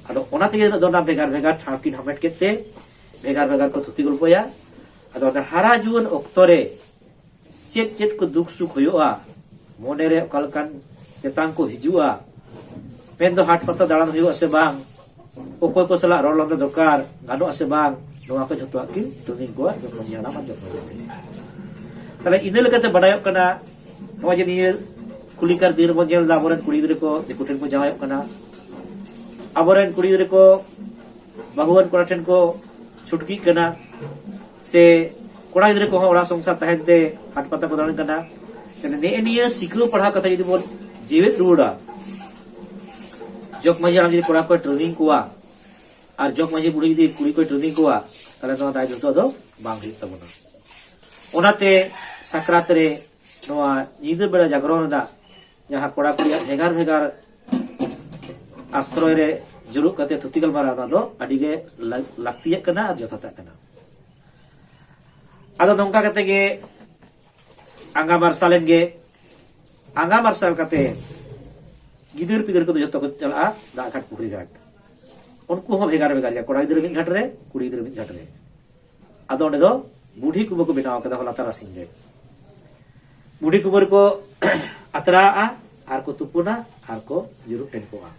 ᱟᱫᱚ ᱚᱱᱟ ᱛᱮᱜᱮ ᱩᱱᱟᱹᱜ ᱫᱚ ᱚᱱᱟ ᱵᱷᱮᱜᱟᱨ ᱵᱷᱮᱜᱟᱨ ᱴᱷᱟᱶ ᱠᱤᱱ ᱦᱟᱢᱮᱴ ᱠᱮᱫ ᱛᱮ ᱵᱷᱮᱜᱟᱨ ᱵᱷᱮᱜᱟᱨ ᱠᱚ ᱛᱷᱩᱛᱤ ᱜᱚᱞᱯᱚᱭᱟ᱾ ᱟᱫᱚ ᱚᱱᱟ ᱦᱟᱨᱟ ᱡᱩᱣᱟᱹᱱ ᱚᱠᱛᱚ ᱨᱮ ᱪᱮᱫ ᱪᱮᱫ ᱠᱚ ᱫᱩᱠ ᱥᱩᱠ ᱦᱩᱭᱩᱜᱼᱟ, ᱢᱚᱱᱮᱨᱮ ᱚᱠᱟ ᱞᱮᱠᱟᱱ ᱛᱮᱛᱟᱝ ᱠᱚ ᱦᱤᱡᱩᱜᱼᱟ, ᱢᱮᱱᱫᱚ ᱦᱟᱴ ᱯᱟᱛᱟ ᱫᱟᱬᱟᱱ ᱦᱩᱭᱩᱜᱼᱟ ᱥᱮ ᱵᱟᱝ, ᱚᱠᱚᱭ ᱠᱚ ᱥᱟᱞᱟᱜ ᱨᱚᱲ ᱞᱟᱸᱫᱟ ᱫᱚᱨᱠᱟᱨ, ᱜᱟᱱᱚᱜᱼᱟ ᱥᱮ ᱵᱟᱝ, ᱱᱚᱣᱟ ᱠᱚ ᱡᱷᱚᱛᱚᱣᱟᱜ ᱠᱤᱱ ᱴᱨᱮᱱᱤᱝ ᱠᱚᱣᱟ ᱡᱚᱜᱽ ᱢᱟᱹᱡᱷᱤ ᱦᱟᱲᱟᱢ ᱟᱨ ᱡᱚᱜᱽ ᱢᱟᱹᱡᱷᱤ ᱵᱩᱰᱷᱤ᱾ ᱛᱟᱦᱞᱮ ᱤᱱᱟᱹ ᱞᱮᱠᱟᱛᱮ ᱵᱟᱰᱟᱭᱚᱜ ᱠᱟᱱᱟ, ᱱᱚᱜᱼᱚᱭ ᱡᱮ ᱱᱤᱭᱟᱹ ᱠᱩᱞᱤᱠᱟᱨ ᱫᱤᱱ ᱨᱮᱵᱚᱱ ᱧᱮᱞ ᱮᱫᱟ, ᱟᱵᱚᱨᱮᱱ ᱠᱩᱲᱤ ᱜᱤᱫᱽᱨᱟᱹ ᱠᱚ ᱫᱤᱠᱩ ᱴᱷᱮᱱ ᱠᱚ ᱡᱟᱶᱟᱭᱚᱜ ᱠᱟᱱᱟ, ᱟᱵᱚᱨᱮᱱ ᱠᱩᱲᱤ ᱜᱤᱫᱽᱨᱟᱹ ᱠᱚ ᱵᱟᱹᱦᱩᱣᱟᱱ ᱠᱚᱲᱟ ᱴᱷᱮᱱ ᱠᱚ ᱪᱷᱩᱴᱠᱤᱜ ᱠᱟᱱᱟ, ᱥᱮ ᱠᱚᱲᱟ ᱜᱤᱫᱽᱨᱟᱹ ᱠᱚᱦᱚᱸ ᱚᱲᱟᱜ ᱥᱚᱝᱥᱟᱨ ᱛᱟᱦᱮᱱ ᱛᱮ ᱦᱟᱴ ᱯᱟᱛᱟ ᱠᱚ ᱫᱟᱬᱟᱱ ᱠᱟᱱᱟ᱾ ᱛᱟᱦᱞᱮ ᱱᱮᱜᱼᱮ ᱱᱤᱭᱟᱹ ᱥᱤᱠᱷᱟᱹᱣ ᱯᱟᱲᱦᱟᱣ ᱠᱟᱛᱷᱟ ᱡᱩᱫᱤ ᱵᱚᱱ ᱡᱤᱣᱮᱫ ᱨᱩᱣᱟᱹᱲᱟ, ᱡᱚᱜᱽ ᱢᱟᱹᱡᱷᱤ ᱦᱟᱲᱟᱢ ᱡᱩᱫᱤ ᱠᱚᱲᱟ ᱠᱚᱭ ᱴᱨᱮᱱᱤᱝ ᱠᱚᱣᱟ ᱟᱨ ᱡᱚᱜᱽ ᱢᱟᱹᱡᱷᱤ ᱵᱩᱲᱦᱤ ᱡᱩᱫᱤ ᱠᱩᱲᱤ ᱠᱚᱭ ᱴᱨᱮᱱᱤᱝ ᱠᱚᱣᱟ, ᱛᱟᱦᱞᱮ ᱱᱚᱣᱟ ᱫᱟᱭ ᱫᱚ ᱫᱚ ᱵᱟᱝ ᱦᱩᱭᱩᱜ ᱛᱟᱵᱚᱱᱟ᱾ ᱚᱱᱟᱛᱮ ᱥᱟᱠᱨᱟᱛ ᱨᱮ ᱱᱚᱣᱟ ᱧᱤᱫᱟᱹ ᱵᱮᱲᱟ ᱡᱟᱜᱽᱨᱚᱱ ᱨᱮᱱᱟᱜ ᱡᱟᱦᱟᱸ ᱠᱚᱲᱟ ᱠᱩᱲᱤᱭᱟᱜ ᱵᱷᱮᱜᱟᱨ ᱵᱷᱮᱜᱟᱨ ᱟᱥᱨᱚᱭ ᱨᱮ ᱡᱩᱨᱩᱜ ᱠᱟᱛᱮ ᱛᱷᱩᱛᱤ ᱜᱟᱞᱢᱟᱨᱟᱣ, ᱚᱱᱟ ᱫᱚ ᱟᱹᱰᱤ ᱜᱮ ᱞᱟ-, ᱞᱟᱹᱠᱛᱤᱭᱟᱜ ᱠᱟᱱᱟ ᱟᱨ ᱡᱚᱛᱷᱟᱛᱟᱜ ᱠᱟᱱᱟ᱾ ᱟᱫᱚ ᱱᱚᱝᱠᱟ ᱠᱟᱛᱮ ᱜᱮ ᱟᱸᱜᱟ ᱢᱟᱨᱥᱟᱞ ᱮᱱ ᱜᱮ᱾ ᱟᱸᱜᱟ ᱢᱟᱨᱥᱟᱞ ᱠᱟᱛᱮ ᱜᱤᱫᱟᱹᱨ ᱯᱤᱫᱟᱹᱨ ᱠᱚᱫᱚ ᱡᱚᱛᱚ ᱠᱚ ᱪᱟᱞᱟᱜᱼᱟ ᱫᱟᱜ ᱜᱷᱟᱴ, ᱯᱩᱠᱷᱨᱤ ᱜᱷᱟᱴ᱾ ᱩᱱᱠᱩ ᱦᱚᱸ ᱵᱷᱮᱜᱟᱨ ᱵᱷᱮᱜᱟᱨ ᱜᱮᱭᱟ, ᱠᱚᱲᱟ ᱜᱤᱫᱽᱨᱟᱹ ᱢᱤᱫ ᱜᱷᱟᱴ ᱨᱮ, ᱠᱩᱲᱤ ᱜᱤᱫᱽᱨᱟᱹ ᱢᱤᱫ ᱜᱷᱟᱴ ᱨᱮ᱾ ᱟᱫᱚ ᱚᱸᱰᱮ ᱫᱚ ᱵᱩᱰᱷᱤ ᱠᱩᱢᱵᱟᱹ ᱠᱚ ᱵᱮᱱᱟᱣ ᱠᱟᱫᱟ ᱦᱚᱞᱟ ᱛᱟᱨᱟᱥᱤᱧ ᱨᱮ᱾ ᱵᱩᱰᱷᱤ ᱠᱩᱢᱵᱟᱹ ᱨᱮᱠᱚ ᱟᱛᱨᱟᱜᱼᱟ ᱟᱨ ᱠᱚ ᱛᱩᱯᱩᱱᱟ ᱟᱨ ᱠᱚ ᱡᱩᱨᱩᱜ ᱴᱮᱱ ᱠᱚᱜᱼᱟ᱾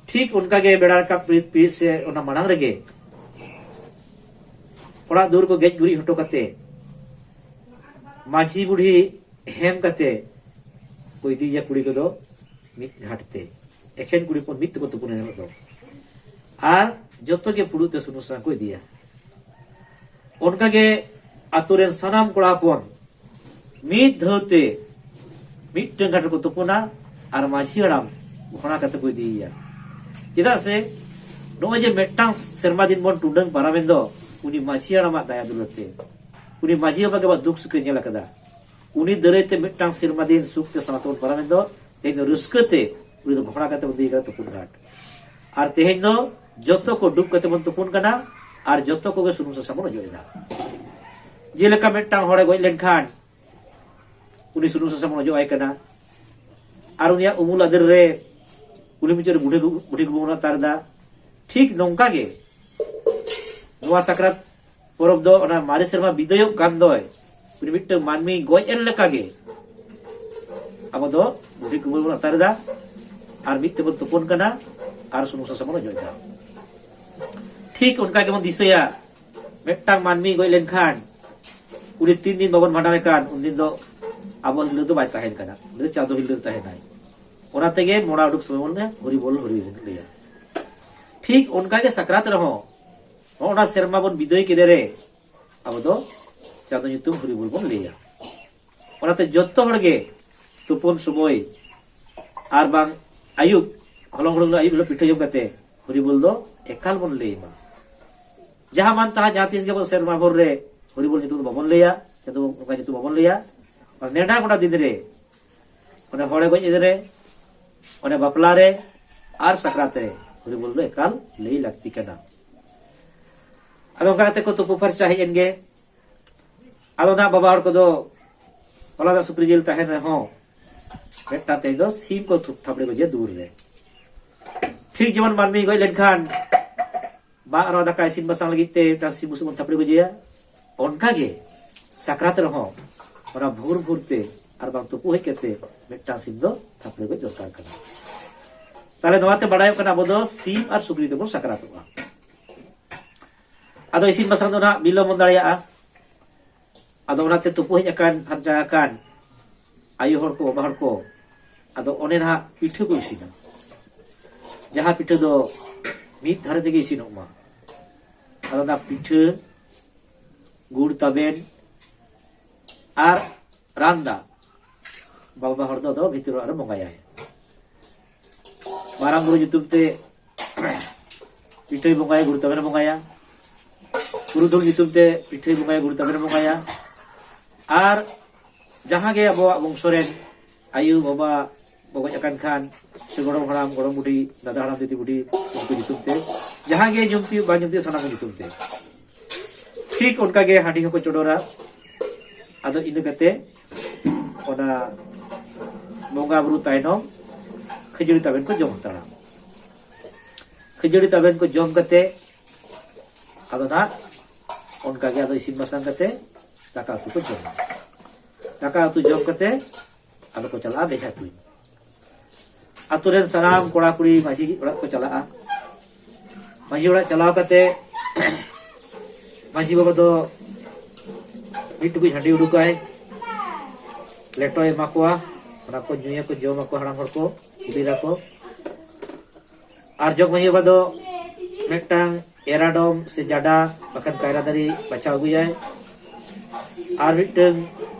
ᱴᱷᱤᱠ ᱚᱱᱠᱟᱜᱮ ᱵᱮᱲᱟ ᱨᱟᱠᱟᱵ ᱯᱤᱲᱤᱛ ᱯᱤᱲᱤᱛ ᱥᱮ ᱚᱱᱟ ᱢᱟᱲᱟᱝ ᱨᱮᱜᱮ ᱚᱲᱟᱜ ᱫᱩᱣᱟᱹᱨ ᱠᱚ ᱜᱮᱡ ᱜᱩᱨᱤᱡ ᱦᱚᱴᱚ ᱠᱟᱛᱮ ᱢᱟᱹᱡᱷᱤ ᱵᱩᱲᱦᱤ ᱦᱮᱢ ᱠᱟᱛᱮ ᱠᱚ ᱤᱫᱤᱭᱮᱭᱟ ᱠᱩᱲᱤ ᱠᱚᱫᱚ ᱢᱤᱫ ᱜᱷᱟᱴ ᱛᱮ᱾ ᱮᱠᱷᱮᱱ ᱠᱩᱲᱤ ᱦᱚᱯᱚᱱ ᱢᱤᱫ ᱛᱮᱠᱚ ᱛᱩᱯᱩᱱᱟ ᱮᱱ ᱦᱤᱞᱳᱜ ᱫᱚ᱾ ᱟᱨ ᱡᱚᱛᱚ ᱜᱮ ᱯᱷᱩᱲᱩᱜ ᱛᱮ ᱥᱩᱱᱩᱢ ᱥᱟᱥᱟᱝ ᱠᱚ ᱤᱫᱤᱭᱟ᱾ ᱚᱱᱠᱟᱜᱮ ᱟᱛᱳ ᱨᱮᱱ ᱥᱟᱱᱟᱢ ᱠᱚᱲᱟ ᱦᱚᱯᱚᱱ ᱢᱤᱫ ᱫᱷᱟᱹᱣ ᱛᱮ ᱢᱤᱫᱴᱟᱝ ᱜᱷᱟᱴ ᱨᱮᱠᱚ ᱛᱩᱯᱩᱱᱟ ᱟᱨ ᱢᱟᱹᱡᱷᱤ ᱦᱟᱲᱟᱢ ᱜᱷᱚᱲᱟ ᱠᱟᱛᱮ ᱠᱚ ᱤᱫᱤᱭᱮᱭᱟ᱾ ᱪᱮᱫᱟᱜ ᱥᱮ ᱱᱚᱜᱼᱚᱭ ᱡᱮ ᱢᱤᱫᱴᱟᱝ ᱥᱮᱨᱢᱟ ᱫᱤᱱ ᱵᱚᱱ ᱴᱩᱰᱟᱹᱝ ᱯᱟᱨᱚᱢᱮᱱ ᱫᱚ, ᱩᱱᱤ ᱢᱟᱹᱡᱷᱤ ᱦᱟᱲᱟᱢᱟᱜ ᱫᱟᱭᱟ ᱫᱩᱞᱟᱹᱲ ᱛᱮ, ᱩᱱᱤ ᱢᱟᱹᱡᱷᱤ ᱵᱟᱵᱟ ᱜᱮ ᱟᱵᱚᱣᱟᱜ ᱫᱩᱠ ᱥᱩᱠ ᱮ ᱧᱮᱞ ᱟᱠᱟᱫᱟ᱾ ᱩᱱᱤ ᱫᱟᱨᱟᱭ ᱛᱮ ᱢᱤᱫᱴᱟᱝ ᱥᱮᱨᱢᱟ ᱫᱤᱱ ᱥᱩᱠ ᱛᱮ ᱥᱟᱶᱛᱮ ᱵᱚᱱ ᱯᱟᱨᱚᱢᱮᱱ ᱫᱚ, ᱛᱮᱦᱮᱧ ᱫᱚ ᱨᱟᱹᱥᱠᱟᱹ ᱛᱮ ᱩᱱᱤ ᱫᱚ ᱜᱷᱚᱲᱟ ᱠᱟᱛᱮ ᱵᱚᱱ ᱤᱫᱤᱭᱮ ᱠᱟᱱᱟ ᱛᱩᱯᱩᱱ ᱜᱷᱟᱴ᱾ ᱟᱨ ᱛᱮᱦᱮᱧ ᱫᱚ ᱡᱚᱛᱚ ᱠᱚ ᱰᱩᱵ ᱠᱟᱛᱮ ᱵᱚᱱ ᱛᱩᱯᱩᱱ ᱠᱟᱱᱟ ᱟᱨ ᱡᱚᱛᱚ ᱠᱚᱜᱮ ᱥᱩᱱᱩᱢ ᱥᱟᱥᱟᱝ ᱵᱚᱱ ᱚᱡᱚᱜ ᱮᱫᱟ᱾ ᱡᱮᱞᱮᱠᱟ ᱢᱤᱫᱴᱟᱝ ᱦᱚᱲᱮ ᱜᱚᱡ ᱞᱮᱱᱠᱷᱟᱱ ᱩᱱᱤ ᱥᱩᱱᱩᱢ ᱥᱟᱥᱟᱝ ᱵᱚᱱ ᱚᱡᱚᱜ ᱟᱭ ᱠᱟᱱᱟ, ᱟᱨ ᱩᱱᱤᱭᱟᱜ ᱩᱢᱩᱞ ᱟᱫᱮᱨ ᱨᱮ ᱠᱩᱞᱦᱤ ᱢᱩᱪᱟᱹᱫ ᱨᱮ ᱵᱩᱰᱷᱤ ᱜᱚ-, ᱵᱩᱰᱷᱤ ᱜᱚ ᱵᱚᱱ ᱟᱛᱟᱨ ᱮᱫᱟ᱾ ᱴᱷᱤᱠ ᱱᱚᱝᱠᱟ ᱜᱮ ᱱᱚᱣᱟ ᱥᱟᱠᱨᱟᱛ ᱯᱚᱨᱚᱵᱽ ᱫᱚ ᱚᱱᱟ ᱢᱟᱨᱮ ᱥᱮᱨᱢᱟ ᱵᱤᱫᱟᱹᱭᱚᱜ ᱠᱟᱱ ᱫᱚᱭ, ᱩᱱᱤ ᱢᱤᱫᱴᱟᱝ ᱢᱟᱹᱱᱢᱤ ᱜᱚᱡ ᱮᱱ ᱞᱮᱠᱟᱜᱮ ᱟᱵᱚ ᱫᱚ ᱵᱩᱰᱷᱤ ᱠᱩᱢᱵᱟᱹ ᱵᱚᱱ ᱟᱛᱟᱨ ᱮᱫᱟ ᱟᱨ ᱢᱤᱫ ᱛᱮᱵᱚᱱ ᱛᱩᱯᱩᱱ ᱠᱟᱱᱟ ᱟᱨ ᱥᱩᱱᱩᱢ ᱥᱟᱥᱟᱝ ᱵᱚᱱ ᱚᱡᱚᱜ ᱮᱫᱟ᱾ ᱴᱷᱤᱠ ᱚᱱᱠᱟ ᱜᱮᱵᱚᱱ ᱫᱤᱥᱟᱹᱭᱟ, ᱢᱤᱫᱴᱟᱝ ᱢᱟᱹᱱᱢᱤ ᱜᱚᱡ ᱞᱮᱱᱠᱷᱟᱱ ᱩᱱᱤ ᱛᱤᱱ ᱫᱤᱱ ᱵᱟᱵᱚᱱ ᱵᱷᱟᱸᱰᱟᱱᱮ ᱠᱟᱱ, ᱩᱱᱫᱤᱱ ᱫᱚ ᱟᱵᱚ ᱦᱤᱨᱞᱟᱹ ᱫᱚ ᱵᱟᱭ ᱛᱟᱦᱮᱱ ᱠᱟᱱᱟ, ᱩᱱᱤ ᱫᱚ ᱪᱟᱸᱫᱚ ᱦᱤᱨᱞᱟᱹ ᱛᱟᱦᱮᱱᱟᱭ᱾ ᱚᱱᱟ ᱛᱮᱜᱮ ᱢᱚᱲᱟ ᱩᱰᱩᱠ ᱥᱚᱢᱚᱭ ᱵᱚᱱ ᱦᱚᱨᱤ ᱵᱚᱞ ᱦᱚᱨᱤ ᱵᱚᱱ ᱞᱟᱹᱭᱟ᱾ ᱴᱷᱤᱠ ᱚᱱᱠᱟ ᱜᱮ ᱥᱟᱠᱨᱟᱛ ᱨᱮᱦᱚᱸ ᱱᱚᱜᱼᱚ ᱱᱟ ᱥᱮᱨᱢᱟ ᱵᱚᱱ ᱵᱤᱫᱟᱹᱭ ᱠᱮᱫᱮ ᱨᱮ ᱟᱵᱚ ᱫᱚ ᱪᱟᱸᱫᱚ ᱧᱩᱛᱩᱢ ᱦᱚᱨᱤ ᱵᱚᱞ ᱵᱚᱱ ᱞᱟᱹᱭᱟ᱾ ᱚᱱᱟᱛᱮ ᱡᱚᱛᱚ ᱦᱚᱲ ᱜᱮ ᱛᱩᱯᱩᱱ ᱥᱚᱢᱚᱭ ᱟᱨ ᱵᱟᱝ ᱟᱹᱭᱩᱵ, ᱦᱚᱞᱚᱝ ᱦᱩᱲᱩᱝ ᱦᱤᱞᱳᱜ ᱟᱹᱭᱩᱵ ᱦᱤᱞᱳᱜ ᱯᱤᱴᱷᱟᱹ ᱡᱚᱢ ᱠᱟᱛᱮ ᱦᱚᱨᱤ ᱵᱚᱞ ᱫᱚ ᱮᱠᱟᱞ ᱵᱚᱱ ᱞᱟᱹᱭ ᱢᱟ᱾ ᱡᱟᱦᱟᱸ ᱢᱟᱱ ᱛᱟᱦᱟᱸ ᱡᱟᱦᱟᱸ ᱛᱤᱥ ᱜᱮ ᱟᱵᱚ ᱥᱮᱨᱢᱟ ᱵᱷᱳᱨ ᱨᱮ ᱦᱚᱨᱤ ᱵᱚᱞ ᱧᱩᱛᱩᱢ ᱫᱚ ᱵᱟᱵᱚᱱ ᱞᱟᱹᱭᱟ, ᱪᱟᱸᱫᱚ ᱵᱚᱸᱜᱟ ᱧᱩᱛᱩᱢ ᱵᱟᱵᱚᱱ ᱞᱟᱹᱭᱟ᱾ ᱚᱱᱟ ᱱᱮᱰᱟ ᱜᱚᱰᱟ ᱫᱤᱱ ᱨᱮ ᱚᱱᱮ ᱦᱚᱲᱮ ᱜᱚᱡ ᱮᱫ ᱨᱮ, ᱚᱱᱮ ᱵᱟᱯᱞᱟ ᱨᱮ ᱟᱨ ᱥᱟᱠᱨᱟᱛ ᱨᱮ ᱦᱚᱨᱤ ᱵᱚᱞ ᱫᱚ ᱮᱠᱟᱞ ᱞᱟᱹᱭ ᱞᱟᱹᱠᱛᱤ ᱠᱟᱱᱟ᱾ ᱟᱫᱚ ᱚᱱᱠᱟ ᱠᱟᱛᱮ ᱠᱚ ᱛᱩᱯᱩ ᱯᱷᱟᱨᱪᱟ ᱦᱮᱡ ᱮᱱ ᱜᱮ᱾ ᱟᱫᱚ ᱱᱟᱜ ᱵᱟᱵᱟ ᱦᱚᱲ ᱠᱚᱫᱚ ᱦᱚᱞᱟ ᱫᱚ ᱥᱩᱠᱨᱤ ᱡᱤᱞ ᱛᱟᱦᱮᱱ ᱨᱮᱦᱚᱸ ᱢᱤᱫᱴᱟᱝ ᱛᱮᱦᱮᱧ ᱫᱚ ᱥᱤᱢ ᱠᱚ ᱛᱷᱩ-, ᱛᱷᱟᱯᱲᱮ ᱜᱚᱡᱮ ᱫᱩᱣᱟᱹᱨ ᱨᱮ᱾ ᱴᱷᱤᱠ ᱡᱮᱢᱚᱱ ᱢᱟᱹᱱᱢᱤ ᱜᱚᱡ ᱞᱮᱱᱠᱷᱟᱱ ᱢᱟᱜ ᱨᱚ ᱫᱟᱠᱟ ᱤᱥᱤᱱ ᱵᱟᱥᱟᱝ ᱞᱟᱹᱜᱤᱫ ᱛᱮ ᱢᱤᱫᱴᱟᱝ ᱥᱤᱢ ᱵᱩᱥᱟᱹᱜ ᱵᱚᱱ ᱛᱷᱟᱯᱲᱮ ᱜᱚᱡᱮᱭᱟ, ᱚᱱᱠᱟᱜᱮ ᱥᱟᱠᱨᱟᱛ ᱨᱮᱦᱚᱸ ᱚᱱᱟ ᱵᱷᱳᱨ ᱵᱷᱳᱨ ᱛᱮ ᱟᱨ ᱵᱟᱝ ᱛᱩᱯᱩ ᱦᱮᱡ ᱠᱟᱛᱮ ᱢᱤᱫᱴᱟᱝ ᱥᱤᱢ ᱫᱚ ᱛᱷᱟᱯᱲᱮ ᱜᱚᱡ ᱫᱚᱨᱠᱟᱨ ᱠᱟᱱᱟ᱾ ᱛᱟᱦᱞᱮ ᱱᱚᱣᱟᱛᱮ ᱵᱟᱲᱟᱭᱚᱜ ᱠᱟᱱᱟ ᱟᱵᱚ ᱫᱚ ᱥᱤᱢ ᱟᱨ ᱥᱩᱠᱨᱤ ᱛᱮᱵᱚᱱ ᱥᱟᱠᱨᱟᱛᱚᱜᱼᱟ᱾ ᱟᱫᱚ ᱤᱥᱤᱱ ᱵᱟᱥᱟᱝ ᱫᱚ ᱱᱟᱦᱟᱜ ᱵᱤᱞᱚᱢ ᱵᱚᱱ ᱫᱟᱲᱮᱭᱟᱜᱼᱟ᱾ ᱟᱫᱚ ᱚᱱᱟᱛᱮ ᱛᱩᱯᱩ ᱦᱮᱡ ᱟᱠᱟᱱ, ᱯᱷᱟᱨᱪᱟ ᱟᱠᱟᱱ ᱟᱭᱳ ᱦᱚᱲ ᱠᱚ, ᱵᱟᱵᱟ ᱦᱚᱲ ᱠᱚ, ᱟᱫᱚ ᱚᱱᱮ ᱱᱟᱦᱟᱜ ᱯᱤᱴᱷᱟᱹ ᱠᱚ ᱤᱥᱤᱱᱟ᱾ ᱡᱟᱦᱟᱸ ᱯᱤᱴᱷᱟᱹ ᱫᱚ ᱢᱤᱫ ᱫᱷᱟᱨᱮ ᱛᱮᱜᱮ ᱤᱥᱤᱱᱚᱜ ᱢᱟ᱾ ᱟᱫᱚ ᱚᱱᱟ ᱯᱤᱴᱷᱟᱹ, ᱜᱩᱲ ᱛᱟᱵᱮᱱ ᱟᱨ ᱨᱟᱱ ᱫᱟᱜ ᱵᱟᱵᱟ ᱦᱚᱲ ᱫᱚ ᱟᱫᱚ ᱵᱷᱤᱛᱤᱨ ᱚᱲᱟᱜ ᱨᱮ ᱵᱚᱸᱜᱟᱭᱟᱭ᱾ ᱢᱟᱨᱟᱝ ᱵᱩᱨᱩ ᱧᱩᱛᱩᱢ ᱛᱮ ᱯᱤᱴᱷᱟᱹᱭ ᱵᱚᱸᱜᱟᱭᱟ, ᱜᱩᱲ ᱛᱟᱵᱮᱱᱮ ᱵᱚᱸᱜᱟᱭᱟ᱾ ᱯᱩᱨᱩᱫᱷᱩᱞ ᱧᱩᱛᱩᱢ ᱛᱮ ᱯᱤᱴᱷᱟᱹᱭ ᱵᱚᱸᱜᱟᱭᱟ, ᱜᱩᱲ ᱛᱟᱵᱮᱱᱮ ᱵᱚᱸᱜᱟᱭᱟ᱾ ᱟᱨ ᱡᱟᱦᱟᱸ ᱜᱮ ᱟᱵᱚᱣᱟᱜ ᱵᱚᱝᱥᱚ ᱨᱮᱱ ᱟᱭᱳ ᱵᱟᱵᱟ ᱠᱚ ᱜᱚᱡ ᱟᱠᱟᱱ ᱠᱷᱟᱱ, ᱥᱮ ᱜᱚᱲᱚᱢ ᱦᱟᱲᱟᱢ, ᱜᱚᱲᱚᱢ ᱵᱩᱰᱷᱤ, ᱫᱟᱫᱟ ᱦᱟᱲᱟᱢ, ᱫᱤᱫᱤ ᱵᱩᱰᱷᱤ, ᱩᱱᱠᱩ ᱧᱩᱛᱩᱢ ᱛᱮ, ᱡᱟᱦᱟᱸ ᱜᱮ ᱧᱩᱢ ᱛᱤᱭᱳᱜ ᱵᱟᱝ ᱧᱩᱢ ᱛᱤᱭᱳᱜ, ᱥᱟᱱᱟᱢ ᱠᱚ ᱧᱩᱛᱩᱢ ᱛᱮ ᱴᱷᱤᱠ ᱚᱱᱠᱟ ᱜᱮ ᱦᱟᱺᱰᱤ ᱦᱚᱸᱠᱚ ᱪᱚᱰᱚᱨᱟ᱾ ᱟᱫᱚ ᱤᱱᱟᱹ ᱠᱟᱛᱮ ᱚᱱᱟ ᱵᱚᱸᱜᱟ ᱵᱩᱨᱩ ᱛᱟᱭᱱᱚᱢ ᱠᱷᱟᱹᱡᱟᱹᱲᱤ ᱛᱟᱵᱮᱱ ᱠᱚ ᱡᱚᱢ ᱦᱟᱛᱟᱲᱟ᱾ ᱠᱷᱟᱹᱡᱟᱹᱲᱤ ᱛᱟᱵᱮᱱ ᱠᱚ ᱡᱚᱢ ᱠᱟᱛᱮ ᱟᱫᱚ ᱱᱟᱜ ᱚᱱᱠᱟ ᱜᱮ ᱟᱫᱚ ᱤᱥᱤᱱ ᱵᱟᱥᱟᱝ ᱠᱟᱛᱮ ᱫᱟᱠᱟ ᱩᱛᱩ ᱠᱚ ᱡᱚᱢᱟ᱾ ᱫᱟᱠᱟ ᱩᱛᱩ ᱡᱚᱢ ᱠᱟᱛᱮ ᱟᱫᱚ ᱠᱚ ᱪᱟᱞᱟᱜᱼᱟ ᱵᱮᱡᱷᱟ ᱛᱩᱧ᱾ ᱟᱛᱳ ᱨᱮᱱ ᱥᱟᱱᱟᱢ ᱠᱚᱲᱟ ᱠᱩᱲᱤ ᱢᱟᱹᱡᱷᱤ ᱚᱲᱟᱜ ᱠᱚ ᱪᱟᱞᱟᱜᱼᱟ᱾ ᱢᱟᱹᱡᱷᱤ ᱚᱲᱟᱜ ᱪᱟᱞᱟᱣ ᱠᱟᱛᱮ ᱢᱟᱹᱡᱷᱤ ᱵᱟᱵᱟ ᱫᱚ ᱢᱤᱫ ᱴᱩᱠᱩᱡ ᱦᱟᱺᱰᱤ ᱩᱰᱩᱠᱟᱭ, ᱞᱮᱴᱚᱭ ᱮᱢᱟ ᱠᱚᱣᱟ, ᱚᱱᱟ ᱠᱚ ᱧᱩᱭᱟᱠᱚ, ᱡᱚᱢᱟᱠᱚ ᱦᱟᱲᱟᱢ ᱦᱚᱲ ᱠᱚ, ᱠᱩᱞᱤᱨᱟᱠᱚ᱾ ᱟᱨ ᱡᱚᱜᱽ ᱢᱟᱹᱡᱷᱤ ᱵᱟᱵᱟ ᱫᱚ ᱢᱤᱫᱴᱟᱝ ᱮᱨᱟᱰᱚᱢ ᱥᱮ ᱡᱟᱰᱟ ᱵᱟᱠᱷᱟᱱ ᱠᱟᱭᱨᱟ ᱫᱟᱨᱮ ᱵᱟᱪᱷᱟᱣ ᱟᱹᱜᱩᱭᱟᱭ᱾ ᱟᱨ ᱢᱤᱫᱴᱟᱝ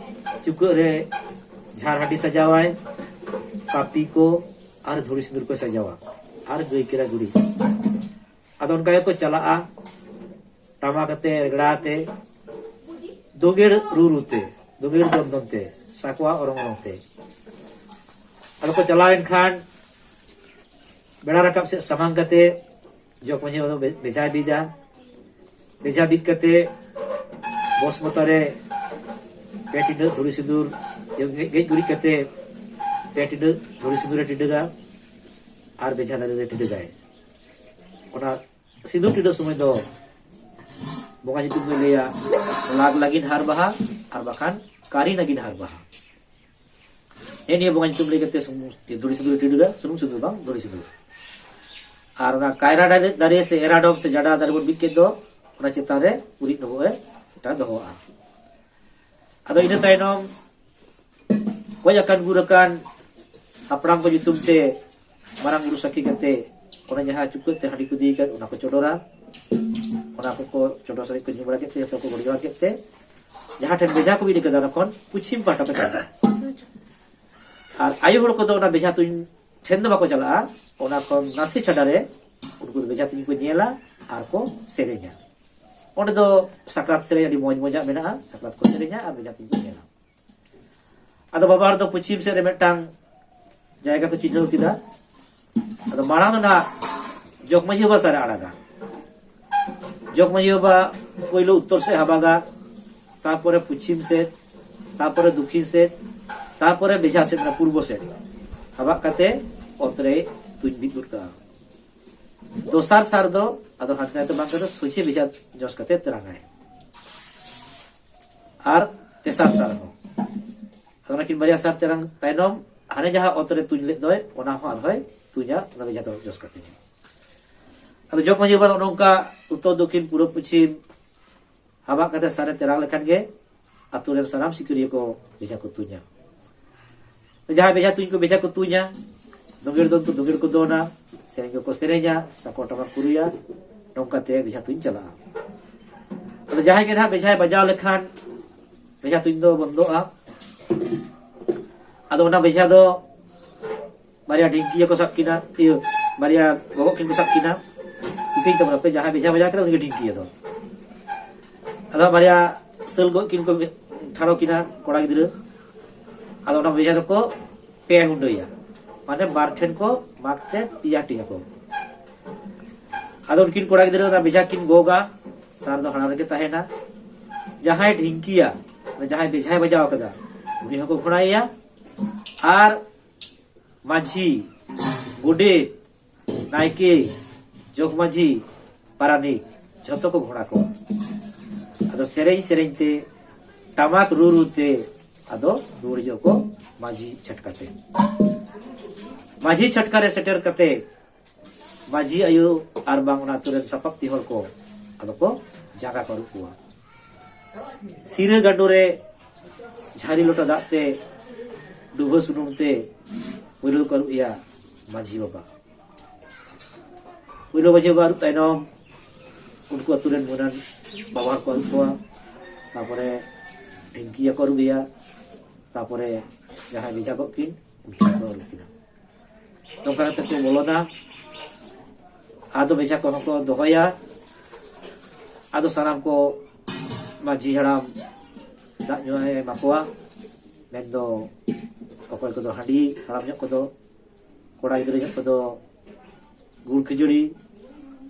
ᱪᱩᱠᱟᱹᱜ ᱨᱮ ᱡᱷᱟᱨ ᱦᱟᱺᱰᱤ ᱥᱟᱡᱟᱣᱟᱭ, ᱠᱟᱹᱯᱤ ᱠᱚ ᱟᱨ ᱫᱷᱩᱲᱤ ᱥᱤᱸᱫᱩᱨ ᱠᱚ ᱥᱟᱡᱟᱣᱟ ᱟᱨ ᱜᱟᱹᱭ ᱠᱮᱨᱟ ᱜᱩᱨᱤᱡ᱾ ᱟᱫᱚ ᱚᱱᱠᱟ ᱜᱮᱠᱚ ᱪᱟᱞᱟᱜᱼᱟ, ᱴᱟᱢᱟᱠ ᱟᱛᱮ, ᱨᱮᱜᱽᱲᱟ ᱟᱛᱮ, ᱫᱳᱸᱜᱮᱲ ᱨᱩ ᱨᱩ ᱛᱮ, ᱫᱳᱸᱜᱮᱲ ᱫᱚᱱ ᱫᱚᱱ ᱛᱮ, ᱥᱟᱠᱣᱟ ᱚᱨᱚᱝ ᱚᱨᱚᱝ ᱛᱮ᱾ ᱟᱫᱚ ᱠᱚ ᱪᱟᱞᱟᱣᱮᱱ ᱠᱷᱟᱱ ᱵᱮᱲᱟ ᱨᱟᱠᱟᱵ ᱥᱮᱫ ᱥᱟᱢᱟᱝ ᱠᱟᱛᱮ ᱡᱚᱜᱽ ᱢᱟᱹᱡᱷᱤ ᱵᱟᱵᱟ ᱫᱚ ᱵᱮ-, ᱵᱮᱡᱷᱟᱭ ᱵᱤᱫᱟ᱾ ᱵᱮᱡᱷᱟ ᱵᱤᱫ ᱠᱟᱛᱮ ᱵᱚᱥᱢᱚᱛᱟ ᱨᱮ ᱯᱮ ᱴᱤᱰᱟᱹᱜ ᱫᱷᱩᱲᱤ ᱥᱤᱸᱫᱩᱨ, ᱜᱮᱡ ᱜᱩᱨᱤᱡ ᱠᱟᱛᱮ ᱯᱮ ᱴᱤᱰᱟᱹᱜ ᱫᱷᱩᱲᱤ ᱥᱤᱸᱫᱩᱨ ᱮ ᱴᱤᱰᱟᱹᱜᱟ ᱟᱨ ᱵᱮᱡᱷᱟ ᱫᱟᱨᱮ ᱨᱮ ᱴᱤᱰᱟᱹᱜᱟᱭ᱾ ᱚᱱᱟ ᱥᱤᱸᱫᱩᱨ ᱴᱤᱰᱟᱹᱜ ᱥᱚᱢᱚᱭ ᱫᱚ ᱵᱚᱸᱜᱟ ᱧᱩᱛᱩᱢ ᱫᱚᱭ ᱞᱟᱹᱭᱟ, "ᱞᱟᱜᱽ ᱞᱟᱹᱜᱤᱫ ᱦᱟᱨ ᱵᱟᱦᱟ ᱟᱨ ᱵᱟᱠᱷᱟᱱ ᱠᱟᱹᱨᱤ ᱞᱟᱹᱜᱤᱫ ᱦᱟᱨ ᱵᱟᱦᱟ᱾" ᱱᱤᱭᱟᱹ ᱵᱚᱸᱜᱟ ᱧᱩᱛᱩᱢ ᱞᱟᱹᱭ ᱠᱟᱛᱮ ᱥᱩᱱᱩᱢ, ᱫᱷᱩᱲᱤ ᱥᱤᱸᱫᱩᱨ ᱴᱤᱰᱟᱹᱜᱟ, ᱥᱩᱱᱩᱢ ᱥᱤᱸᱫᱩᱨ ᱵᱟᱝ, ᱫᱷᱩᱲᱤ ᱥᱤᱸᱫᱩᱨ᱾ ᱟᱨ ᱚᱱᱟ ᱠᱟᱭᱨᱟ ᱫᱟᱨᱮ, ᱫᱟᱨᱮ ᱥᱮ ᱮᱨᱟ ᱰᱚᱢ ᱥᱮ ᱡᱟᱰᱟ ᱫᱟᱨᱮ ᱵᱚᱱ ᱵᱤᱫ ᱠᱮᱫ ᱫᱚ, ᱚᱱᱟ ᱪᱮᱛᱟᱱ ᱨᱮ ᱩᱨᱤᱡ ᱰᱚᱵᱚᱜ ᱮ ᱢᱤᱫᱴᱟᱝ ᱫᱚᱦᱚᱣᱟᱜᱼᱟ᱾ ᱟᱫᱚ ᱤᱱᱟᱹ ᱛᱟᱭᱱᱚᱢ ᱜᱚᱡ ᱟᱠᱟᱱ ᱜᱩᱨ ᱟᱠᱟᱱ ᱦᱟᱯᱲᱟᱢ ᱠᱚ ᱧᱩᱛᱩᱢ ᱛᱮ ᱢᱟᱨᱟᱝ ᱵᱩᱨᱩ ᱥᱟᱹᱠᱷᱤ ᱠᱟᱛᱮ, ᱚᱱᱟ ᱡᱟᱦᱟᱸ ᱪᱩᱠᱟᱹᱜ ᱛᱮ ᱦᱟᱺᱰᱤ ᱠᱚ ᱤᱫᱤ ᱟᱠᱟᱫ, ᱚᱱᱟ ᱠᱚ ᱪᱚᱰᱚᱨᱟ᱾ ᱚᱱᱟ ᱠᱚᱠᱚ ᱪᱚᱰᱚᱨ ᱥᱟᱨᱮᱡ ᱠᱚ ᱧᱩ ᱵᱟᱲᱟ ᱠᱮᱫ ᱛᱮ, ᱡᱚᱛᱚ ᱠᱚ ᱜᱚᱰ ᱡᱚᱦᱟᱨ ᱠᱮᱫ ᱛᱮ, ᱡᱟᱦᱟᱸ ᱴᱷᱮᱱ ᱵᱮᱡᱷᱟ ᱠᱚ ᱵᱤᱫ ᱟᱠᱟᱫᱟ, ᱚᱱᱟ ᱠᱷᱚᱱ ᱯᱚᱪᱷᱤᱢ ᱯᱟᱦᱴᱟ ᱯᱮ ᱪᱟᱞᱟᱜᱼᱟ᱾ ᱟᱨ ᱟᱭᱳ ᱦᱚᱲ ᱠᱚᱫᱚ ᱚᱱᱟ ᱵᱮᱡᱷᱟ ᱛᱩᱧ ᱴᱷᱮᱱ ᱫᱚ ᱵᱟᱠᱚ ᱪᱟᱞᱟᱜᱼᱟ, ᱚᱱᱟ ᱠᱷᱚᱱ ᱱᱟᱥᱮ ᱪᱷᱟᱰᱟ ᱨᱮ ᱩᱱᱠᱩ ᱫᱚ ᱵᱮᱡᱷᱟ ᱛᱩᱧ ᱠᱚ ᱧᱮᱞᱟ ᱟᱨ ᱠᱚ ᱥᱮᱨᱮᱧᱟ᱾ ᱚᱸᱰᱮ ᱫᱚ ᱥᱟᱠᱨᱟᱛ ᱥᱮᱨᱮᱧ ᱟᱹᱰᱤ ᱢᱚᱡᱽ ᱢᱚᱡᱟᱜ ᱢᱮᱱᱟᱜᱼᱟ, ᱥᱟᱠᱨᱟᱛ ᱠᱚ ᱥᱮᱨᱮᱧᱟ ᱟᱨ ᱵᱮᱡᱷᱟ ᱛᱩᱧ ᱠᱚ ᱧᱮᱞᱟ᱾ ᱟᱫᱚ ᱵᱟᱵᱟ ᱦᱚᱲ ᱫᱚ ᱯᱚᱪᱷᱤᱢ ᱥᱮᱫ ᱨᱮ ᱢᱤᱫᱴᱟᱝ ᱡᱟᱭᱜᱟ ᱠᱚ ᱪᱤᱱᱦᱟᱹᱣ ᱠᱮᱫᱟ᱾ ᱟᱫᱚ ᱢᱟᱲᱟᱝ ᱫᱚ ᱱᱟᱜ ᱡᱚᱜᱽ ᱢᱟᱹᱡᱷᱤ ᱵᱟᱵᱟ ᱥᱟᱨᱮ ᱟᱲᱟᱜᱟ᱾ ᱡᱚᱜᱽ ᱢᱟᱹᱡᱷᱤ ᱵᱟᱵᱟ ᱯᱳᱭᱞᱳ ᱩᱛᱛᱚᱨ ᱥᱮᱫ ᱦᱟᱵᱟᱜᱟ, ᱛᱟᱨᱯᱚᱨᱮ ᱯᱚᱪᱷᱤᱢ ᱥᱮᱫ, ᱛᱟᱨᱯᱚᱨᱮ ᱫᱚᱠᱷᱤᱱ ᱥᱮᱫ, ᱛᱟᱨᱯᱚᱨᱮ ᱵᱮᱡᱷᱟ ᱥᱮᱫ, ᱢᱟᱱᱮ ᱯᱩᱨᱵᱚ ᱥᱮᱫ ᱦᱟᱵᱟᱜ ᱠᱟᱛᱮ ᱚᱛ ᱨᱮ ᱛᱩᱧ ᱵᱤᱫ ᱜᱚᱫ ᱠᱟᱜᱼᱟ᱾ ᱫᱚᱥᱟᱨ ᱥᱟᱨ ᱫᱚ ᱟᱫᱚ ᱦᱟᱱᱛᱮ ᱱᱟᱛᱮ ᱵᱟᱝ ᱠᱟᱛᱮ ᱥᱚᱡᱷᱮ ᱵᱮᱡᱷᱟ ᱡᱚᱥ ᱠᱟᱛᱮ ᱛᱮᱨᱟᱝᱟᱭ᱾ ᱟᱨ ᱛᱮᱥᱟᱨ ᱥᱟᱨ ᱦᱚᱸ᱾ ᱟᱫᱚ ᱚᱱᱟᱠᱤᱱ ᱵᱟᱨᱭᱟ ᱥᱟᱨ ᱛᱮᱨᱟᱝ ᱛᱟᱭᱱᱚᱢ ᱦᱟᱱᱮ ᱡᱟᱦᱟᱸ ᱚᱛ ᱨᱮ ᱛᱩᱧ ᱞᱮᱫ ᱫᱚᱭ, ᱚᱱᱟ ᱦᱚᱸ ᱟᱨᱦᱚᱸᱭ ᱛᱩᱧᱟ, ᱚᱱᱟ ᱵᱮᱡᱷᱟ ᱫᱚ ᱡᱚᱥ ᱠᱟᱛᱮ᱾ ᱟᱫᱚ ᱡᱚᱜᱽ ᱢᱟᱹᱡᱷᱤ ᱵᱟᱵᱟ ᱱᱚᱜᱼᱚ ᱱᱚᱝᱠᱟ ᱩᱛᱛᱚᱨ ᱫᱚᱠᱷᱤᱱ ᱯᱩᱨᱩᱵ ᱯᱚᱪᱷᱤᱢ ᱦᱟᱵᱟᱜ ᱠᱟᱛᱮ ᱥᱟᱨᱮ ᱛᱮᱨᱟᱝ ᱞᱮᱠᱷᱟᱱ ᱜᱮ ᱟᱛᱳ ᱨᱮᱱ ᱥᱟᱱᱟᱢ ᱥᱤᱠᱟᱹᱨᱤᱭᱟᱹ ᱠᱚ ᱵᱮᱡᱷᱟ ᱠᱚ ᱛᱩᱧᱟ᱾ ᱡᱟᱦᱟᱸᱭ ᱵᱮᱡᱷᱟ ᱛᱩᱧ ᱠᱚ ᱵᱮᱡᱷᱟ ᱠᱚ ᱛᱩᱧᱟ, ᱫᱳᱸᱜᱮᱲ ᱫᱚᱱ ᱠᱚ ᱫᱳᱸᱜᱮᱲ ᱠᱚ ᱫᱚᱱᱟ, ᱥᱮᱨᱮᱧ ᱠᱚᱠᱚ ᱥᱮᱨᱮᱧᱟ, ᱥᱟᱠᱣᱟ ᱴᱟᱢᱟᱠ ᱠᱚ ᱨᱩᱭᱟ, ᱱᱚᱝᱠᱟᱛᱮ ᱵᱮᱡᱷᱟ ᱛᱩᱧ ᱪᱟᱞᱟᱜᱼᱟ᱾ ᱟᱫᱚ ᱡᱟᱦᱟᱸᱭ ᱜᱮ ᱱᱟᱦᱟᱜ ᱵᱮᱡᱷᱟᱭ ᱵᱟᱡᱟᱣ ᱞᱮᱠᱷᱟᱱ ᱵᱮᱡᱷᱟ ᱛᱩᱧ ᱫᱚ ᱵᱚᱱᱫᱚᱜᱼᱟ᱾ ᱟᱫᱚ ᱚᱱᱟ ᱵᱮᱡᱷᱟ ᱫᱚ ᱵᱟᱨᱭᱟ ᱰᱷᱤᱝᱠᱤᱭᱟᱹ ᱠᱚ ᱥᱟᱵ ᱠᱤᱱᱟ, ᱤᱭᱟᱹ, ᱵᱟᱨᱭᱟ ᱜᱚᱜᱚ ᱠᱤᱱ ᱠᱚ ᱥᱟᱵ ᱠᱤᱱᱟ, ᱤᱠᱟᱹᱧ ᱛᱟᱵᱚᱱᱟ ᱯᱮ, ᱡᱟᱦᱟᱸᱭ ᱵᱮᱡᱷᱟ ᱵᱟᱡᱟᱣ ᱠᱮᱫᱟ ᱩᱱᱤᱜᱮ ᱰᱷᱤᱝᱠᱤᱭᱟᱹ ᱫᱚ᱾ ᱟᱫᱚ ᱵᱟᱨᱭᱟ ᱥᱟᱹᱞ ᱜᱚᱡ ᱠᱤᱱ ᱠᱚ ᱴᱷᱟᱲᱚ ᱠᱤᱱᱟ ᱠᱚᱲᱟ ᱜᱤᱫᱽᱨᱟᱹ᱾ ᱟᱫᱚ ᱚᱱᱟ ᱵᱮᱡᱷᱟ ᱫᱚᱠᱚ ᱯᱮ ᱦᱩᱸᱰᱟᱹᱭᱟ, ᱢᱟᱱᱮ ᱵᱟᱨ ᱴᱷᱮᱱ ᱠᱚ ᱢᱟᱜᱽ ᱛᱮ ᱯᱮᱭᱟ ᱦᱟᱹᱴᱤᱧ ᱟᱠᱚ᱾ ᱟᱫᱚ ᱩᱱᱠᱤᱱ ᱠᱚᱲᱟ ᱜᱤᱫᱽᱨᱟᱹ ᱚᱱᱟ ᱵᱮᱡᱷᱟ ᱠᱤᱱ ᱜᱚᱜᱟ, ᱥᱟᱨ ᱫᱚ ᱦᱟᱱᱟ ᱨᱮᱜᱮ ᱛᱟᱦᱮᱱᱟ᱾ ᱡᱟᱦᱟᱸᱭ ᱰᱷᱤᱝᱠᱤᱭᱟ, ᱡᱟᱦᱟᱸᱭ ᱵᱮᱡᱷᱟᱭ ᱵᱟᱡᱟᱣ ᱠᱟᱫᱟ, ᱩᱱᱤ ᱦᱚᱸᱠᱚ ᱜᱷᱚᱲᱟᱭᱮᱭᱟ᱾ ᱟᱨ ᱢᱟᱹᱡᱷᱤ, ᱜᱚᱰᱮᱛ, ᱱᱟᱭᱠᱮ, ᱡᱚᱜᱽ ᱢᱟᱹᱡᱷᱤ, ᱯᱟᱨᱟᱱᱤᱠ, ᱡᱷᱚᱛᱚ ᱠᱚ ᱜᱷᱚᱲᱟ ᱠᱚᱣᱟ᱾ ᱟᱫᱚ ᱥᱮᱨᱮᱧ ᱥᱮᱨᱮᱧ ᱛᱮ, ᱴᱟᱢᱟᱠ ᱨᱩ ᱨᱩ ᱛᱮ ᱟᱫᱚ ᱨᱩᱣᱟᱹᱲ ᱦᱤᱡᱩᱜ ᱟᱠᱚ ᱢᱟᱹᱡᱷᱤ ᱪᱷᱟᱴᱠᱟ ᱛᱮ᱾ ᱢᱟᱹᱡᱷᱤ ᱪᱷᱟᱴᱠᱟ ᱨᱮ ᱥᱮᱴᱮᱨ ᱠᱟᱛᱮ ᱢᱟᱹᱡᱷᱤ ᱟᱭᱳ ᱟᱨ ᱵᱟᱝ ᱚᱱᱟ ᱟᱹᱛᱩ ᱨᱮᱱ ᱥᱟᱯᱟᱵ ᱛᱤ ᱦᱚᱲ ᱠᱚ ᱟᱫᱚ ᱠᱚ ᱡᱟᱸᱜᱟ ᱠᱚ ᱟᱹᱨᱩᱵ ᱠᱚᱣᱟ᱾ ᱥᱤᱨᱟᱹ ᱜᱟᱸᱰᱳ ᱨᱮ ᱡᱷᱟᱹᱨᱤ ᱞᱚᱴᱟ ᱫᱟᱜ ᱛᱮ, ᱰᱩᱵᱷᱟᱹ ᱥᱩᱱᱩᱢ ᱛᱮ ᱯᱩᱭᱞᱩ ᱠᱚ ᱟᱹᱨᱩᱵ ᱮᱭᱟ ᱢᱟᱹᱡᱷᱤ ᱵᱟᱵᱟ᱾ ᱯᱩᱭᱞᱩ ᱢᱟᱹᱡᱷᱤ ᱵᱟᱵᱟ ᱟᱹᱨᱩᱵ ᱛᱟᱭᱱᱚᱢ ᱩᱱᱠᱩ ᱟᱹᱛᱩ ᱨᱮᱱ ᱢᱟᱹᱱᱟᱱ ᱵᱟᱵᱟ ᱦᱚᱲ ᱠᱚ ᱟᱹᱨᱩᱵ ᱠᱚᱣᱟ᱾ ᱛᱟᱯᱚᱨᱮ ᱰᱷᱤᱝᱠᱤᱭᱟ ᱠᱚ ᱟᱹᱨᱩᱵ ᱮᱭᱟ᱾ ᱛᱟᱯᱚᱨᱮ ᱡᱟᱦᱟᱸᱭ ᱵᱷᱮᱡᱟ ᱠᱚᱜ ᱠᱤᱱ, ᱩᱱᱠᱤᱱ ᱠᱚ ᱟᱹᱨᱩᱵ ᱠᱤᱱᱟ᱾ ᱱᱚᱝᱠᱟ ᱠᱟᱛᱮ ᱠᱚ ᱵᱚᱞᱚᱱᱟ᱾ ᱟᱫᱚ ᱵᱮᱡᱷᱟ ᱠᱚᱦᱚᱸ ᱠᱚ ᱫᱚᱦᱚᱭᱟ᱾ ᱟᱫᱚ ᱥᱟᱱᱟᱢ ᱠᱚ ᱢᱟᱹᱡᱷᱤ ᱦᱟᱲᱟᱢ ᱫᱟᱜ ᱧᱩ ᱮ ᱮᱢᱟ ᱠᱚᱣᱟ᱾ ᱢᱮᱱᱫᱚ ᱚᱠᱚᱭ ᱠᱚᱫᱚ ᱦᱟᱺᱰᱤ, ᱦᱟᱲᱟᱢ ᱧᱚᱜ ᱠᱚᱫᱚ, ᱠᱚᱲᱟ ᱜᱤᱫᱽᱨᱟᱹ ᱧᱚᱜ ᱠᱚᱫᱚ ᱜᱩᱲ ᱠᱷᱟᱹᱡᱟᱹᱲᱤ,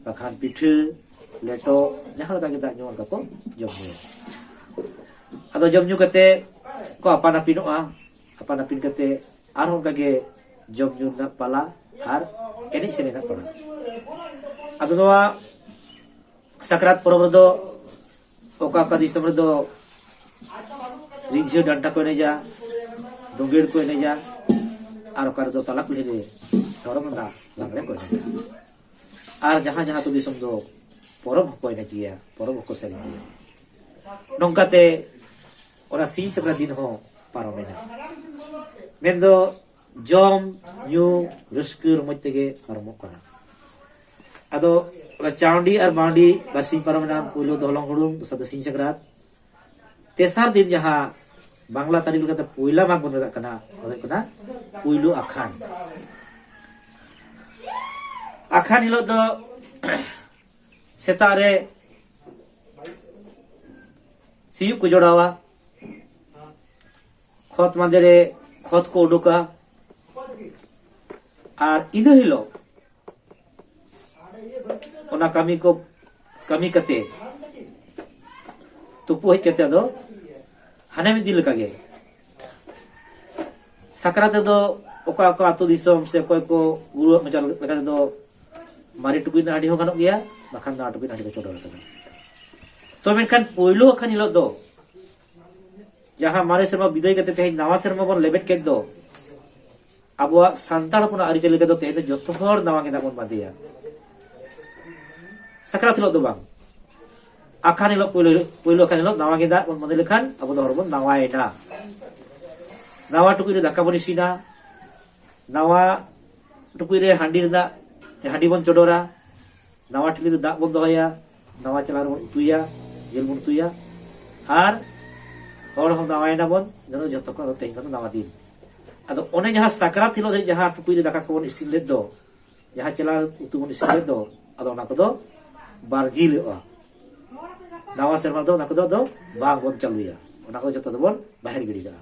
ᱵᱟᱠᱷᱟᱱ ᱯᱤᱴᱷᱟᱹ, ᱞᱮᱴᱚ, ᱡᱟᱦᱟᱸ ᱞᱮᱠᱟ ᱜᱮ ᱫᱟᱜ ᱧᱩ ᱚᱱᱠᱟ ᱠᱚ ᱡᱚᱢ ᱧᱩᱭᱟ᱾ ᱟᱫᱚ ᱡᱚᱢ ᱧᱩ ᱠᱟᱛᱮ ᱠᱚ ᱟᱯᱟᱱ ᱟᱹᱯᱤᱱᱚᱜᱼᱟ᱾ ᱟᱯᱟᱱ ᱟᱹᱯᱤᱱ ᱠᱟᱛᱮ ᱟᱨᱦᱚᱸ ᱚᱱᱠᱟ ᱜᱮ ᱡᱚᱢ ᱧᱩ ᱨᱮᱱᱟᱜ ᱯᱟᱞᱟ ᱟᱨ ᱮᱱᱮᱡ ᱥᱮᱨᱮᱧ ᱨᱮᱱᱟᱜ ᱯᱟᱞᱟ᱾ ᱟᱫᱚ ᱱᱚᱣᱟ ᱥᱟᱠᱨᱟᱛ ᱯᱚᱨᱚᱵᱽ ᱨᱮᱫᱚ ᱚᱠᱟ ᱚᱠᱟ ᱫᱤᱥᱚᱢ ᱨᱮᱫᱚ ᱨᱤᱸᱡᱷᱟᱹ ᱰᱟᱱᱴᱟ ᱠᱚ ᱮᱱᱮᱡᱟ, ᱫᱳᱸᱜᱮᱲ ᱠᱚ ᱮᱱᱮᱡᱟ, ᱟᱨ ᱚᱠᱟ ᱨᱮᱫᱚ ᱛᱟᱞᱟ ᱠᱩᱞᱦᱤ ᱨᱮ ᱫᱷᱚᱨᱚᱢ ᱟᱸᱫᱟ ᱞᱟᱜᱽᱲᱮ ᱠᱚ ᱮᱱᱮᱡᱟ᱾ ᱟᱨ ᱡᱟᱦᱟᱸ ᱡᱟᱦᱟᱸ ᱟᱹᱛᱩ ᱫᱤᱥᱚᱢ ᱫᱚ ᱯᱚᱨᱚᱵᱽ ᱦᱚᱸᱠᱚ ᱮᱱᱮᱡ ᱜᱮᱭᱟ, ᱯᱚᱨᱚᱵᱽ ᱦᱚᱸᱠᱚ ᱥᱮᱨᱮᱧ ᱜᱮᱭᱟ᱾ ᱱᱚᱝᱠᱟᱛᱮ ᱚᱱᱟ ᱥᱤᱧ ᱥᱟᱠᱨᱟᱛ ᱫᱤᱱ ᱦᱚᱸ ᱯᱟᱨᱚᱢᱮᱱᱟ᱾ ᱢᱮᱱᱫᱚ ᱡᱚᱢ, ᱧᱩ, ᱨᱟᱹᱥᱠᱟᱹ ᱨᱚᱢᱚᱡᱽ ᱛᱮᱜᱮ ᱯᱟᱨᱚᱢᱚᱜ ᱠᱟᱱᱟ᱾ ᱟᱫᱚ ᱚᱱᱟ ᱪᱟᱣᱰᱤ ᱟᱨ ᱵᱟᱣᱰᱤ ᱵᱟᱨᱥᱤᱧ ᱯᱟᱨᱚᱢᱮᱱᱟ, ᱯᱩᱭᱞᱩ ᱫᱚ ᱦᱚᱞᱚᱝ ᱦᱩᱲᱩᱝ, ᱫᱚᱥᱟᱨ ᱫᱚ ᱥᱤᱧ ᱥᱟᱠᱨᱟᱛ, ᱛᱮᱥᱟᱨ ᱫᱤᱱ ᱡᱟᱦᱟᱸ ᱵᱟᱝᱞᱟ ᱛᱟᱹᱨᱤᱠᱷ ᱞᱮᱠᱟᱛᱮ ᱯᱩᱭᱞᱟ ᱢᱟᱜᱽ ᱵᱚᱱ ᱢᱮᱛᱟᱜ ᱠᱟᱱᱟ, ᱚᱱᱟ ᱫᱚ ᱦᱩᱭᱩᱜ ᱠᱟᱱᱟ ᱯᱩᱭᱞᱩ ᱟᱠᱷᱟᱱ᱾ ᱟᱠᱷᱟᱱ ᱦᱤᱞᱳᱜ ᱫᱚ ᱥᱮᱛᱟᱜ ᱨᱮ ᱥᱤᱭᱩᱜ ᱠᱚ ᱡᱚᱲᱟᱣᱟ, ᱠᱷᱚᱛ ᱢᱟᱸᱫᱮ ᱨᱮ ᱠᱷᱚᱛ ᱠᱚ ᱩᱰᱩᱠᱟ, ᱟᱨ ᱤᱱᱟᱹ ᱦᱤᱞᱳᱜ ᱚᱱᱟ ᱠᱟᱹᱢᱤ ᱠᱚ ᱠᱟᱹᱢᱤ ᱠᱟᱛᱮ ᱛᱩᱯᱩ ᱦᱮᱡ ᱠᱟᱛᱮ ᱟᱫᱚ ᱦᱟᱱᱮ ᱢᱤᱫ ᱫᱤᱱ ᱞᱮᱠᱟᱜᱮ ᱥᱟᱠᱨᱟᱛ ᱨᱮᱫᱚ ᱚᱠᱟ ᱚᱠᱟ ᱟᱹᱛᱩ ᱫᱤᱥᱚᱢ ᱥᱮ ᱚᱠᱚᱭ ᱠᱚ ᱜᱩᱨᱩᱣᱟᱜ ᱢᱚᱪᱟ ᱞᱮᱠᱟ ᱛᱮᱫᱚ ᱢᱟᱨᱮ ᱴᱩᱠᱩᱡ ᱨᱮᱱᱟᱜ ᱦᱟᱺᱰᱤ ᱦᱚᱸ ᱜᱟᱱᱚᱜ ᱜᱮᱭᱟ, ᱵᱟᱠᱷᱟᱱ ᱱᱟᱣᱟ ᱴᱩᱠᱩᱡ ᱨᱮᱱᱟᱜ ᱦᱟᱺᱰᱤ ᱠᱚ ᱪᱚᱰᱚᱨ ᱟᱠᱟᱫᱟ᱾ ᱛᱚ ᱢᱮᱱᱠᱷᱟᱱ ᱯᱳᱭᱞᱳ ᱟᱠᱷᱟᱱ ᱦᱤᱞᱳᱜ ᱫᱚ ᱡᱟᱦᱟᱸ ᱢᱟᱨᱮ ᱥᱮᱨᱢᱟ ᱵᱤᱫᱟᱹᱭ ᱠᱟᱛᱮ ᱛᱮᱦᱮᱧ ᱱᱟᱣᱟ ᱥᱮᱨᱢᱟ ᱵᱚᱱ ᱞᱮᱵᱮᱫ ᱠᱮᱫ ᱫᱚ, ᱟᱵᱚᱣᱟᱜ ᱥᱟᱱᱛᱟᱲ ᱦᱚᱯᱚᱱᱟᱜ ᱟᱹᱨᱤᱪᱟᱹᱞᱤ ᱞᱮᱠᱟ ᱫᱚ ᱛᱮᱦᱮᱧ ᱫᱚ ᱡᱚᱛᱚ ᱦᱚᱲ ᱱᱟᱣᱟ ᱜᱮᱸᱫᱟᱜ ᱵᱚᱱ ᱵᱟᱸᱫᱮᱭᱟ᱾ ᱥᱟᱠᱨᱟᱛ ᱦᱤᱞᱳᱜ ᱫᱚ ᱵᱟᱝ, ᱟᱠᱷᱟᱱ ᱦᱤᱞᱳᱜ, ᱯᱳᱭᱞᱳ ᱦᱤᱞᱳᱜ, ᱯᱳᱭᱞᱳ ᱟᱠᱷᱟᱱ ᱦᱤᱞᱳᱜ ᱱᱟᱣᱟ ᱜᱮᱸᱫᱟᱜ ᱵᱚᱱ ᱵᱟᱸᱫᱮ ᱞᱮᱠᱷᱟᱱ ᱟᱵᱚ ᱫᱚ ᱦᱚᱲ ᱵᱚᱱ ᱱᱟᱣᱟᱭᱮᱱᱟ᱾ ᱱᱟᱣᱟ ᱴᱩᱠᱩᱡ ᱨᱮ ᱫᱟᱠᱟ ᱵᱚᱱ ᱤᱥᱤᱱᱟ, ᱱᱟᱣᱟ ᱴᱩᱠᱩᱡ ᱨᱮ ᱦᱟᱺᱰᱤ ᱨᱮᱱᱟᱜ, ᱦᱟᱺᱰᱤ ᱵᱚᱱ ᱪᱚᱰᱚᱨᱟ, ᱱᱟᱣᱟ ᱴᱷᱤᱞᱤ ᱨᱮ ᱫᱟᱜ ᱵᱚᱱ ᱫᱚᱦᱚᱭᱟ, ᱱᱟᱣᱟ ᱪᱟᱞᱟᱝ ᱨᱮᱵᱚᱱ ᱩᱛᱩᱭᱟ, ᱡᱤᱞ ᱵᱚᱱ ᱩᱛᱩᱭᱟ, ᱟᱨ ᱦᱚᱲ ᱦᱚᱸ ᱱᱟᱣᱟᱭᱮᱱᱟ ᱵᱚᱱ, ᱡᱮᱱᱚ ᱡᱚᱛᱚ ᱠᱷᱚᱱ ᱫᱚ ᱛᱮᱦᱮᱧ ᱠᱷᱚᱱ ᱫᱚ ᱱᱟᱣᱟ ᱫᱤᱱ᱾ ᱟᱫᱚ ᱚᱱᱮ ᱡᱟᱦᱟᱸ ᱥᱟᱠᱨᱟᱛ ᱦᱤᱞᱳᱜ ᱫᱷᱟᱹᱵᱤᱡ ᱡᱟᱦᱟᱸ ᱴᱩᱠᱩᱡ ᱨᱮ ᱫᱟᱠᱟ ᱠᱚᱵᱚᱱ ᱤᱥᱤᱱ ᱞᱮᱫ ᱫᱚ, ᱡᱟᱦᱟᱸ ᱪᱟᱞᱟᱝ ᱨᱮ ᱩᱛᱩ ᱵᱚᱱ ᱤᱥᱤᱱ ᱞᱮᱫ ᱫᱚ, ᱟᱫᱚ ᱚᱱᱟ ᱠᱚᱫᱚ ᱵᱟᱨᱜᱤᱞᱚᱜᱼᱟ᱾ ᱱᱟᱣᱟ ᱥᱮᱨᱢᱟ ᱫᱚ ᱚᱱᱟ ᱠᱚᱫᱚ ᱟᱫᱚ ᱵᱟᱝ ᱵᱚᱱ ᱪᱟᱹᱞᱩᱭᱟ, ᱚᱱᱟ ᱠᱚᱫᱚ ᱡᱚᱛᱚ ᱫᱚᱵᱚᱱ ᱵᱟᱦᱮᱨ ᱜᱤᱰᱤ ᱠᱟᱜᱼᱟ᱾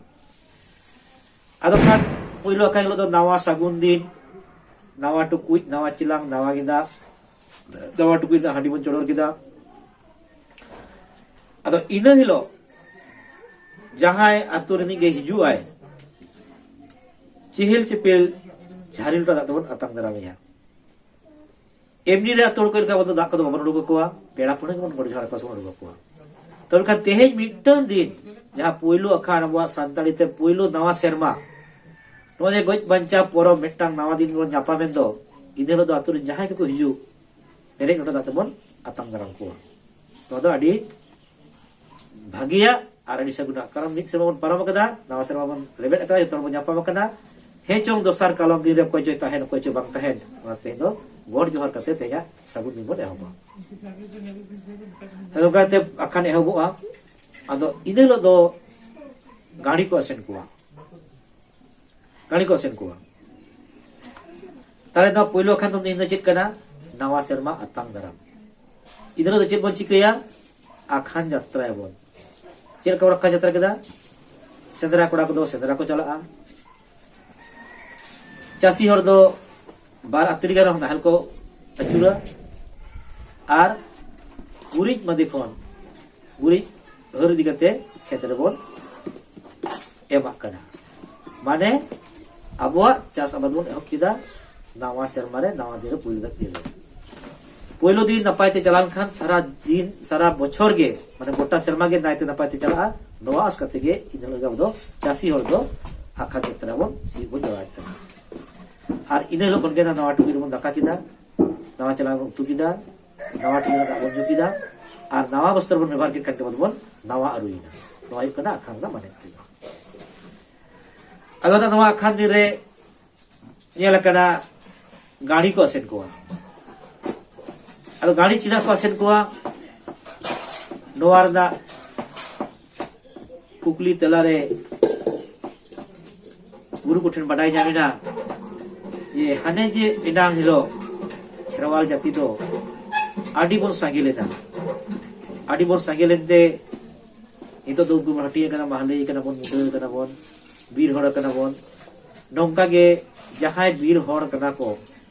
ᱟᱫᱚ ᱠᱷᱟᱱ ᱯᱳᱭᱞᱳ ᱟᱠᱷᱟᱱ ᱦᱤᱞᱳᱜ ᱫᱚ ᱱᱟᱣᱟ ᱥᱟᱹᱜᱩᱱ ᱫᱤᱱ, ᱱᱟᱣᱟ ᱴᱩᱠᱩᱡ, ᱱᱟᱣᱟ ᱪᱮᱞᱟᱝ, ᱱᱟᱣᱟ ᱜᱮᱸᱫᱟᱜ, ᱱᱟᱣᱟ ᱴᱩᱠᱩᱡ ᱨᱮᱱᱟᱜ ᱦᱟᱺᱰᱤ ᱵᱚᱱ ᱪᱚᱰᱚᱨ ᱠᱮᱫᱟ᱾ ᱟᱫᱚ ᱤᱱᱟᱹ ᱦᱤᱞᱳᱜ ᱡᱟᱦᱟᱸᱭ ᱟᱛᱳ ᱨᱤᱱᱤᱡ ᱜᱮ ᱦᱤᱡᱩᱜ ᱟᱭ, ᱪᱮᱦᱮᱞ ᱪᱮᱯᱮᱞ ᱡᱷᱟᱹᱨᱤ ᱞᱚᱴᱟ ᱫᱟᱜ ᱛᱮᱵᱚᱱ ᱟᱛᱟᱝ ᱫᱟᱨᱟᱢᱮᱭᱟ᱾ ᱮᱢᱱᱤ ᱨᱮ ᱟᱛᱳ ᱦᱚᱲ ᱠᱚ ᱞᱮᱠᱟ ᱟᱵᱚ ᱫᱚ ᱫᱟᱜ ᱠᱚᱫᱚ ᱵᱟᱵᱚᱱ ᱩᱰᱩᱠ ᱟᱠᱚᱣᱟ, ᱯᱮᱲᱟ ᱯᱟᱹᱲᱦᱟᱹ ᱜᱮᱵᱚᱱ ᱜᱚᱰ ᱡᱚᱦᱟᱨ ᱟᱠᱚᱣᱟ ᱥᱮᱵᱚᱱ ᱩᱰᱩᱠ ᱟᱠᱚᱣᱟ᱾ ᱛᱚᱵᱮ ᱠᱷᱟᱱ ᱛᱮᱦᱮᱧ ᱢᱤᱫᱴᱟᱝ ᱫᱤᱱ, ᱡᱟᱦᱟᱸ ᱯᱳᱭᱞᱳ ᱟᱠᱷᱟᱱ ᱟᱵᱚᱣᱟᱜ ᱥᱟᱱᱛᱟᱲᱤ ᱛᱮ ᱯᱳᱭᱞᱳ ᱱᱟᱣᱟ ᱥᱮᱨᱢᱟ, ᱱᱚᱣᱟ ᱡᱮ ᱜᱚᱡ ᱵᱟᱧᱪᱟᱣ ᱯᱚᱨᱚᱵᱽ ᱢᱤᱫᱴᱟᱝ ᱱᱟᱣᱟ ᱫᱤᱱ ᱵᱚᱱ ᱧᱟᱯᱟᱢᱮᱱ ᱫᱚ, ᱤᱱᱟᱹ ᱦᱤᱞᱳᱜ ᱫᱚ ᱟᱛᱳ ᱨᱮᱱ ᱡᱟᱦᱟᱸᱭ ᱜᱮᱠᱚ ᱦᱤᱡᱩᱜ, ᱯᱮᱨᱮᱡ ᱞᱚᱴᱟ ᱫᱟᱜ ᱛᱮᱵᱚᱱ ᱟᱛᱟᱝ ᱫᱟᱨᱟᱢ ᱠᱚᱣᱟ᱾ ᱱᱚᱣᱟ ᱫᱚ ᱟᱹᱰᱤ ᱵᱷᱟᱹᱜᱤᱭᱟ ᱟᱨ ᱟᱹᱰᱤ ᱥᱟᱹᱜᱩᱱᱟᱜ, ᱠᱟᱨᱚᱱ ᱢᱤᱫ ᱥᱮᱨᱢᱟ ᱵᱚᱱ ᱯᱟᱨᱚᱢ ᱟᱠᱟᱫᱟ, ᱱᱟᱣᱟ ᱥᱮᱨᱢᱟ ᱵᱚᱱ ᱞᱮᱵᱮᱫ ᱟᱠᱟᱫᱟ, ᱡᱚᱛᱚ ᱦᱚᱲ ᱵᱚᱱ ᱧᱟᱯᱟᱢ ᱟᱠᱟᱱᱟ᱾ ᱦᱮᱸ ᱪᱚᱝ ᱫᱚᱥᱟᱨ ᱠᱟᱞᱚᱢ ᱫᱤᱱ ᱨᱮ ᱚᱠᱚᱭ ᱪᱚᱭ ᱛᱟᱦᱮᱱ, ᱚᱠᱚᱭ ᱪᱚ ᱵᱟᱝ ᱛᱟᱦᱮᱱ, ᱚᱱᱟ ᱛᱮᱦᱮᱧ ᱫᱚ ᱜᱚᱰ ᱡᱚᱦᱟᱨ ᱠᱟᱛᱮ ᱛᱮᱦᱮᱧᱟᱜ ᱥᱟᱹᱜᱩᱱ ᱫᱤᱱ ᱵᱚᱱ ᱮᱦᱚᱵᱟ᱾ ᱟᱫᱚ ᱚᱱᱠᱟᱛᱮ ᱟᱠᱷᱟᱱ ᱮᱦᱚᱵᱚᱜᱼᱟ᱾ ᱟᱫᱚ ᱤᱱᱟᱹ ᱦᱤᱞᱳᱜ ᱫᱚ ᱜᱟᱹᱲᱤ ᱠᱚ ᱟᱥᱮᱱ ᱠᱚᱣᱟ, ᱜᱟᱹᱲᱤ ᱠᱚ ᱟᱥᱮᱱ ᱠᱚᱣᱟ᱾ ᱛᱟᱦᱞᱮ ᱫᱚ ᱯᱳᱭᱞᱳ ᱟᱠᱷᱟᱱ ᱫᱚ ᱫᱤᱱ ᱫᱚ ᱪᱮᱫ ᱠᱟᱱᱟ? ᱱᱟᱣᱟ ᱥᱮᱨᱢᱟ ᱟᱛᱟᱝ ᱫᱟᱨᱟᱢ᱾ ᱤᱱᱟᱹ ᱦᱤᱞᱳᱜ ᱫᱚ ᱪᱮᱫ ᱵᱚᱱ ᱪᱤᱠᱟᱹᱭᱟ? ᱟᱠᱷᱟᱱ ᱡᱟᱛᱨᱟᱭᱟᱵᱚᱱ᱾ ᱪᱮᱫ ᱞᱮᱠᱟ ᱵᱚᱱ ᱟᱠᱷᱟᱱ ᱡᱟᱛᱨᱟ ᱠᱮᱫᱟ? ᱥᱮᱸᱫᱽᱨᱟ ᱠᱚᱲᱟ ᱠᱚᱫᱚ ᱥᱮᱸᱫᱽᱨᱟ ᱠᱚ ᱪᱟᱞᱟᱜᱼᱟ, ᱪᱟᱹᱥᱤ ᱦᱚᱲ ᱫᱚ ᱵᱟᱨ ᱟᱹᱛᱤᱨ ᱜᱟᱱ ᱱᱟᱦᱮᱞ ᱠᱚ ᱟᱹᱪᱩᱨᱟ ᱟᱨ ᱜᱩᱨᱤᱡ ᱢᱟᱫᱮ ᱠᱷᱚᱱ ᱜᱩᱨᱤᱡ ᱦᱟᱹᱨ ᱤᱫᱤ ᱠᱟᱛᱮ ᱠᱷᱮᱛ ᱨᱮᱵᱚᱱ ᱮᱢᱟᱜ ᱠᱟᱱᱟ᱾ ᱢᱟᱱᱮ ᱟᱵᱚᱣᱟᱜ ᱪᱟᱥ ᱟᱵᱟᱫ ᱵᱚᱱ ᱮᱦᱚᱵ ᱠᱮᱫᱟ ᱱᱟᱣᱟ ᱥᱮᱨᱢᱟ ᱨᱮ, ᱱᱟᱣᱟ ᱫᱤᱱ ᱨᱮ, ᱯᱩᱭᱞᱩ ᱫᱤᱱ ᱨᱮ᱾ ᱯᱩᱭᱞᱩ ᱫᱤᱱ ᱱᱟᱯᱟᱭ ᱛᱮ ᱪᱟᱞᱟᱣ ᱞᱮᱱᱠᱷᱟᱱ ᱥᱟᱨᱟ ᱫᱤᱱ, ᱥᱟᱨᱟ ᱵᱚᱪᱷᱚᱨ ᱜᱮ, ᱢᱟᱱᱮ ᱜᱚᱴᱟ ᱥᱮᱨᱢᱟ ᱜᱮ ᱱᱟᱭᱛᱮ ᱱᱟᱯᱟᱭ ᱛᱮ ᱪᱟᱞᱟᱜᱼᱟ᱾ ᱱᱚᱣᱟ ᱟᱥ ᱠᱟᱛᱮ ᱜᱮ ᱤᱱᱟᱹ ᱦᱤᱞᱳᱜ ᱟᱵᱚ ᱫᱚ ᱪᱟᱹᱥᱤ ᱦᱚᱲ ᱫᱚ ᱟᱠᱷᱟᱱ ᱡᱟᱛᱨᱟ ᱵᱚᱱ ᱥᱤᱭᱳᱜ ᱵᱚᱱ ᱡᱚᱲᱟᱣᱮᱫ ᱠᱟᱱᱟ᱾ ᱟᱨ ᱤᱱᱟᱹ ᱦᱤᱞᱳᱜ ᱠᱷᱚᱱ ᱜᱮ ᱱᱟᱣᱟ ᱴᱩᱠᱩᱡ ᱨᱮᱵᱚᱱ ᱫᱟᱠᱟ ᱠᱮᱫᱟ, ᱱᱟᱣᱟ ᱪᱟᱞᱟᱣ ᱵᱚᱱ ᱩᱛᱩ ᱠᱮᱫᱟ, ᱱᱟᱣᱟ ᱴᱩᱠᱩᱡ ᱨᱮ ᱫᱟᱜ ᱵᱚᱱ ᱧᱩ ᱠᱮᱫᱟ, ᱟᱨ ᱱᱟᱣᱟ ᱵᱚᱥᱛᱨᱚ ᱵᱚᱱ ᱵᱮᱵᱚᱦᱟᱨ ᱠᱮᱫ ᱠᱷᱟᱱ ᱜᱮ ᱵᱚᱱ ᱱᱟᱣᱟ ᱟᱹᱨᱩᱭᱮᱱᱟ᱾ ᱱᱚᱣᱟ ᱦᱩᱭᱩᱜ ᱠᱟᱱᱟ ᱟᱠᱷᱟᱱ ᱨᱮᱱᱟᱜ ᱢᱟᱱᱮ ᱫᱚ᱾ ᱟᱫᱚ ᱱᱟᱜ ᱱᱚᱣᱟ ᱟᱠᱷᱟᱱ ᱫᱤᱱ ᱨᱮ ᱧᱮᱞ ᱟᱠᱟᱱᱟ, ᱜᱟᱹᱲᱤ ᱠᱚ ᱟᱥᱮᱱ ᱠᱚᱣᱟ᱾ ᱟᱫᱚ ᱜᱟᱹᱲᱤ ᱪᱮᱫᱟᱜ ᱠᱚ ᱟᱥᱮᱱ ᱠᱚᱣᱟ? ᱱᱚᱣᱟ ᱨᱮᱱᱟᱜ ᱠᱩᱠᱞᱤ ᱛᱮᱞᱟᱨᱮ ᱜᱩᱨᱩ ᱠᱚᱴᱷᱮᱱ ᱵᱟᱰᱟᱭ ᱧᱟᱢ ᱮᱱᱟ ᱡᱮ ᱦᱟᱱᱮ ᱡᱮ ᱮᱱᱟᱝ ᱦᱤᱞᱳᱜ ᱠᱷᱮᱨᱣᱟᱞ ᱡᱟᱹᱛᱤ ᱫᱚ ᱟᱹᱰᱤ ᱵᱚᱱ ᱥᱟᱸᱜᱮ ᱞᱮᱱᱟ᱾ ᱟᱹᱰᱤ ᱵᱚᱱ ᱥᱟᱸᱜᱮ ᱞᱮᱱᱛᱮ ᱱᱤᱛᱚᱜ ᱫᱚ ᱩᱱᱠᱩ ᱵᱚᱱ ᱦᱟᱹᱴᱤᱧ ᱟᱠᱟᱱᱟ, ᱢᱟᱦᱞᱮ ᱟᱠᱟᱱᱟ ᱵᱚᱱ, ᱢᱩᱰᱟᱹ ᱟᱠᱟᱱᱟ ᱵᱚᱱ, ᱵᱤᱨ ᱦᱚᱲ ᱟᱠᱟᱱᱟ ᱵᱚᱱ᱾ ᱱᱚᱝᱠᱟ ᱜᱮ ᱡᱟᱦᱟᱸᱭ ᱵᱤᱨ ᱦᱚᱲ ᱠᱟᱱᱟ ᱠᱚ,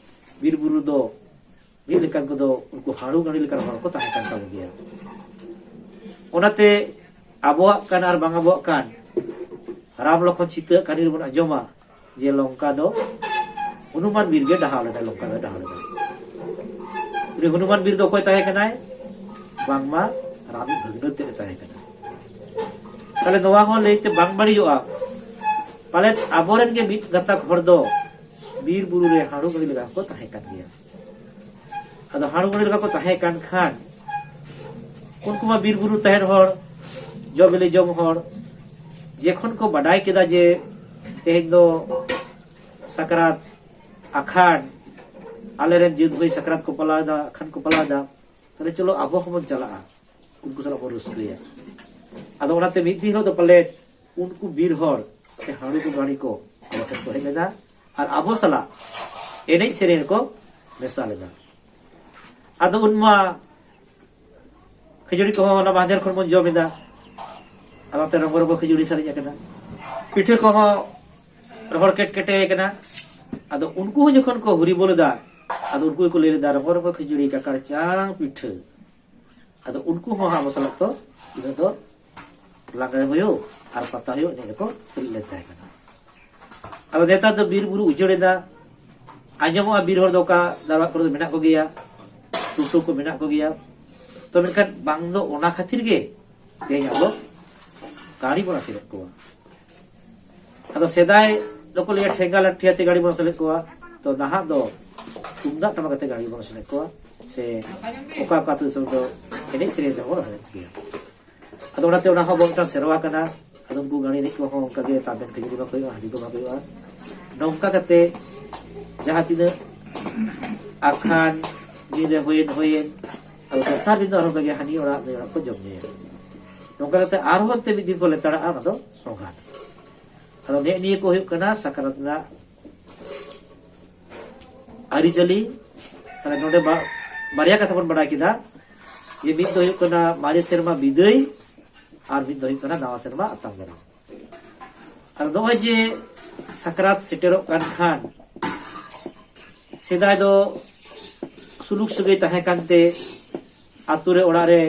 ᱵᱤᱨ ᱵᱩᱨᱩ ᱫᱚ ᱢᱤᱫ ᱞᱮᱠᱟᱱ ᱠᱚᱫᱚ ᱩᱱᱠᱩ ᱦᱟᱹᱲᱩ ᱜᱟᱹᱲᱤ ᱞᱮᱠᱟᱱ ᱦᱚᱲ ᱠᱚ ᱛᱟᱦᱮᱸ ᱠᱟᱱ ᱛᱟᱵᱚᱱ ᱜᱮᱭᱟ᱾ ᱚᱱᱟᱛᱮ ᱟᱵᱚᱣᱟᱜ ᱠᱟᱱ ᱟᱨ ᱵᱟᱝ ᱟᱵᱚᱣᱟᱜ ᱠᱟᱱ, ᱨᱟᱢ ᱞᱚᱠᱷᱚᱱ ᱥᱤᱛᱟᱹ ᱠᱟᱹᱦᱱᱤ ᱨᱮᱵᱚᱱ ᱟᱸᱡᱚᱢᱟ ᱡᱮ ᱞᱚᱝᱠᱟ ᱫᱚ ᱦᱚᱱᱩᱢᱟᱱ ᱵᱤᱨ ᱜᱮ ᱰᱟᱦᱟᱣ ᱞᱮᱫᱟ, ᱞᱚᱝᱠᱟ ᱫᱚ ᱰᱟᱦᱟᱣ ᱞᱮᱫᱟ᱾ ᱩᱱᱤ ᱦᱚᱱᱩᱢᱟᱱ ᱵᱤᱨ ᱫᱚ ᱚᱠᱚᱭ ᱛᱟᱦᱮᱸ ᱠᱟᱱᱟᱭ? ᱵᱟᱝᱢᱟ ᱨᱟᱢ ᱵᱷᱟᱹᱜᱽᱱᱟᱹ ᱛᱮᱫ ᱮ ᱛᱟᱦᱮᱸ ᱠᱟᱱᱟ᱾ ᱛᱟᱦᱞᱮ ᱱᱚᱣᱟ ᱦᱚᱸ ᱞᱟᱹᱭᱛᱮ ᱵᱟᱝ ᱵᱟᱹᱲᱤᱡᱚᱜᱼᱟ, ᱯᱟᱞᱮᱱ ᱟᱵᱚᱨᱮᱱ ᱜᱮ ᱢᱤᱫ ᱜᱟᱛᱟᱠ ᱦᱚᱲ ᱫᱚ ᱵᱤᱨ ᱵᱩᱨᱩ ᱨᱮ ᱦᱟᱹᱲᱩ ᱜᱟᱹᱲᱤ ᱞᱮᱠᱟ ᱠᱚ ᱛᱟᱦᱮᱸ ᱠᱟᱱ ᱜᱮᱭᱟ᱾ ᱟᱫᱚ ᱦᱟᱹᱲᱩ ᱜᱟᱹᱲᱤ ᱞᱮᱠᱟ ᱠᱚ ᱛᱟᱦᱮᱸ ᱠᱟᱱ ᱠᱷᱟᱱ, ᱩᱱᱠᱩ ᱢᱟ ᱵᱤᱨ ᱵᱩᱨᱩ ᱛᱟᱦᱮᱱ ᱦᱚᱲ, ᱡᱚ ᱵᱤᱞᱤ ᱡᱚᱢ ᱦᱚᱲ, ᱡᱮᱠᱷᱚᱱ ᱠᱚ ᱵᱟᱰᱟᱭ ᱠᱮᱫᱟ ᱡᱮ ᱛᱮᱦᱮᱧ ᱫᱚ ᱥᱟᱠᱨᱟᱛ ᱟᱠᱷᱟᱱ, ᱟᱞᱮᱨᱮᱱ ᱡᱟᱹᱛ ᱵᱷᱟᱹᱭ ᱥᱟᱠᱨᱟᱛ ᱠᱚ ᱯᱟᱞᱟᱣ ᱮᱫᱟ, ᱟᱠᱷᱟᱱ ᱠᱚ ᱯᱟᱞᱟᱣ ᱮᱫᱟ, ᱛᱟᱦᱞᱮ ᱪᱚᱞᱚ ᱟᱵᱚ ᱦᱚᱸᱵᱚᱱ ᱪᱟᱞᱟᱜᱼᱟ, ᱩᱱᱠᱩ ᱥᱟᱞᱟᱜ ᱵᱚᱱ ᱨᱟᱹᱥᱠᱟᱹᱭᱟ᱾ ᱟᱫᱚ ᱚᱱᱟᱛᱮ ᱢᱤᱫ ᱫᱤᱱ ᱦᱤᱞᱳᱜ ᱫᱚ ᱯᱟᱞᱮ ᱩᱱᱠᱩ ᱵᱤᱨ ᱦᱚᱲ ᱥᱮ ᱦᱟᱹᱲᱩ ᱠᱚ ᱜᱟᱹᱲᱤ ᱠᱚ ᱟᱵᱚ ᱴᱷᱮᱱ ᱠᱚ ᱦᱮᱡ ᱞᱮᱱᱟ ᱟᱨ ᱟᱵᱚ ᱥᱟᱞᱟᱜ ᱮᱱᱮᱡ ᱥᱮᱨᱮᱧ ᱨᱮᱠᱚ ᱢᱮᱥᱟ ᱞᱮᱱᱟ᱾ ᱟᱫᱚ ᱩᱱᱢᱟ ᱠᱷᱟᱹᱡᱟᱹᱲᱤ ᱠᱚᱦᱚᱸ ᱚᱱᱟ ᱢᱟᱦᱫᱮᱨ ᱠᱷᱚᱱ ᱵᱚᱱ ᱡᱚᱢ ᱮᱫᱟ᱾ ᱟᱫᱚ ᱚᱱᱛᱮ ᱨᱚᱝᱜᱚ ᱨᱚᱝᱜᱚ ᱠᱷᱟᱹᱡᱟᱹᱲᱤ ᱥᱟᱨᱮᱡ ᱟᱠᱟᱱᱟ, ᱯᱤᱴᱷᱟᱹ ᱠᱚᱦᱚᱸ ᱨᱚᱦᱚᱲ ᱠᱮᱴ ᱠᱮᱴᱮ ᱟᱠᱟᱱᱟ᱾ ᱟᱫᱚ ᱩᱱᱠᱩ ᱦᱚᱸ ᱡᱚᱠᱷᱚᱱ ᱠᱚ ᱦᱩᱨᱤ ᱵᱚᱞ ᱮᱫᱟ, ᱟᱫᱚ ᱩᱱᱠᱩ ᱜᱮᱠᱚ ᱞᱟᱹᱭ ᱞᱮᱫᱟ, "ᱨᱚᱝᱜᱚ ᱨᱚᱝᱜᱚ ᱠᱷᱟᱹᱡᱟᱹᱲᱤ, ᱠᱟᱠᱟᱲ ᱪᱟᱝ ᱯᱤᱴᱷᱟᱹ᱾" ᱟᱫᱚ ᱩᱱᱠᱩ ᱦᱚᱸ ᱟᱵᱚ ᱥᱟᱞᱟᱜ ᱫᱚ ᱤᱱᱟᱹ ᱫᱚ ᱞᱟᱜᱽᱲᱮ ᱦᱩᱭᱩᱜ ᱟᱨ ᱯᱟᱛᱟ ᱦᱩᱭᱩᱜ ᱮᱱᱮᱡ ᱨᱮᱠᱚ ᱥᱮᱞᱮᱫ ᱞᱮᱱ ᱛᱟᱦᱮᱸ ᱠᱟᱱᱟ᱾ ᱟᱫᱚ ᱱᱮᱛᱟᱨ ᱫᱚ ᱵᱤᱨ ᱵᱩᱨᱩ ᱩᱡᱟᱹᱲ ᱮᱱᱟ, ᱟᱸᱡᱚᱢᱚᱜᱼᱟ ᱵᱤᱨ ᱦᱚᱲ ᱫᱚ ᱚᱠᱟ ᱫᱟᱨᱣᱟᱜ ᱠᱚᱨᱮ ᱫᱚ ᱢᱮᱱᱟᱜ ᱠᱚᱜᱮᱭᱟ, ᱴᱳᱴᱳ ᱠᱚ ᱢᱮᱱᱟᱜ ᱠᱚᱜᱮᱭᱟ᱾ ᱛᱚ ᱢᱮᱱᱠᱷᱟᱱ ᱵᱟᱝ ᱫᱚ ᱚᱱᱟ ᱠᱷᱟᱹᱛᱤᱨ ᱜᱮ ᱛᱮᱦᱮᱧ ᱟᱵᱚ ᱜᱟᱹᱲᱤ ᱵᱚᱱ ᱟᱥᱮᱱᱮᱫ ᱠᱚᱣᱟ᱾ ᱟᱫᱚ ᱥᱮᱫᱟᱭ ᱫᱚᱠᱚ ᱞᱟᱹᱭᱟ ᱴᱷᱮᱸᱜᱟ ᱞᱟᱹᱴᱷᱤ ᱟᱛᱮ ᱜᱟᱹᱲᱤ ᱵᱚᱱ ᱟᱥᱮᱱᱮᱫ ᱠᱚᱣᱟ, ᱛᱚ ᱱᱟᱦᱟᱜ ᱫᱚ ᱛᱩᱢᱫᱟᱜ ᱴᱟᱢᱟᱠ ᱟᱛᱮ ᱜᱟᱹᱲᱤ ᱵᱚᱱ ᱟᱥᱮᱱᱮᱫ ᱠᱚᱣᱟ, ᱥᱮ ᱚᱠᱟ ᱚᱠᱟ ᱟᱹᱛᱩ ᱫᱤᱥᱚᱢ ᱫᱚ ᱮᱱᱮᱡ ᱥᱮᱨᱮᱧ ᱛᱮᱦᱚᱸ ᱵᱚᱱ ᱟᱥᱮᱱᱮᱫ ᱜᱮᱭᱟ᱾ ᱟᱫᱚ ᱚᱱᱟᱛᱮ ᱚᱱᱟ ᱦᱚᱸ ᱟᱵᱚ ᱢᱤᱫᱴᱟᱝ ᱥᱮᱨᱣᱟ ᱠᱟᱱᱟ᱾ ᱟᱫᱚ ᱩᱱᱠᱩ ᱜᱟᱹᱲᱤ ᱮᱱᱮᱡ ᱠᱚᱦᱚᱸ ᱚᱱᱠᱟ ᱜᱮ ᱛᱟᱵᱮᱱ ᱠᱷᱟᱹᱡᱟᱹᱲᱤ ᱵᱟᱝ ᱦᱩᱭᱩᱜᱼᱟ, ᱦᱟᱺᱰᱤ ᱠᱚ ᱵᱟᱝ ᱦᱩᱭᱩᱜᱼᱟ᱾ ᱱᱚᱝᱠᱟ ᱠᱟᱛᱮ ᱡᱟᱦᱟᱸ ᱛᱤᱱᱟᱹᱜ ᱟᱠᱷᱟᱱ ᱫᱤᱱ ᱨᱮ ᱦᱩᱭᱮᱱ ᱦᱩᱭᱮᱱ, ᱟᱫᱚ ᱫᱚᱥᱟᱨ ᱫᱤᱱ ᱫᱚ ᱟᱨᱦᱚᱸ ᱚᱱᱠᱟ ᱜᱮ ᱦᱟᱹᱱᱤ ᱚᱲᱟᱜ ᱱᱩᱭ ᱚᱲᱟᱜ ᱠᱚ ᱡᱚᱢ ᱧᱩᱭᱟ᱾ ᱱᱚᱝᱠᱟ ᱠᱟᱛᱮ ᱟᱨᱦᱚᱸ ᱮᱱᱛᱮ ᱢᱤᱫ ᱫᱤᱱ ᱠᱚ ᱞᱮᱛᱟᱲᱟᱜᱼᱟ, ᱚᱱᱟ ᱫᱚ ᱥᱚᱸᱜᱷᱟᱛ᱾ ᱟᱫᱚ ᱱᱮᱜᱼᱮ ᱱᱤᱭᱟᱹ ᱠᱚ ᱦᱩᱭᱩᱜ ᱠᱟᱱᱟ ᱥᱟᱠᱨᱟᱛ ᱨᱮᱱᱟᱜ ᱟᱹᱨᱤᱪᱟᱹᱞᱤ᱾ ᱛᱟᱦᱞᱮ ᱱᱚᱰᱮ ᱵᱟ-, ᱵᱟᱨᱭᱟ ᱠᱟᱛᱷᱟ ᱵᱚᱱ ᱵᱟᱰᱟᱭ ᱠᱮᱫᱟ, ᱡᱮ ᱢᱤᱫ ᱫᱚ ᱦᱩᱭᱩᱜ ᱠᱟᱱᱟ ᱢᱟᱨᱮ ᱥᱮᱨᱢᱟ ᱵᱤᱫᱟᱹᱭ ᱟᱨ ᱢᱤᱫ ᱫᱚ ᱦᱩᱭᱩᱜ ᱠᱟᱱᱟ ᱱᱟᱣᱟ ᱥᱮᱨᱢᱟ ᱟᱛᱟᱝ ᱫᱟᱨᱟᱢ᱾ ᱟᱨ ᱱᱚᱜᱼᱚᱭ ᱡᱮ ᱥᱟᱠᱨᱟᱛ ᱥᱮᱴᱮᱨᱚᱜ ᱠᱟᱱ ᱠᱷᱟᱱ, ᱥᱮᱫᱟᱭ ᱫᱚ ᱥᱩᱞᱩᱠ ᱥᱟᱹᱜᱟᱹᱭ ᱛᱟᱦᱮᱸ ᱠᱟᱱᱛᱮ ᱟᱛᱳ ᱨᱮ, ᱚᱲᱟᱜ ᱨᱮ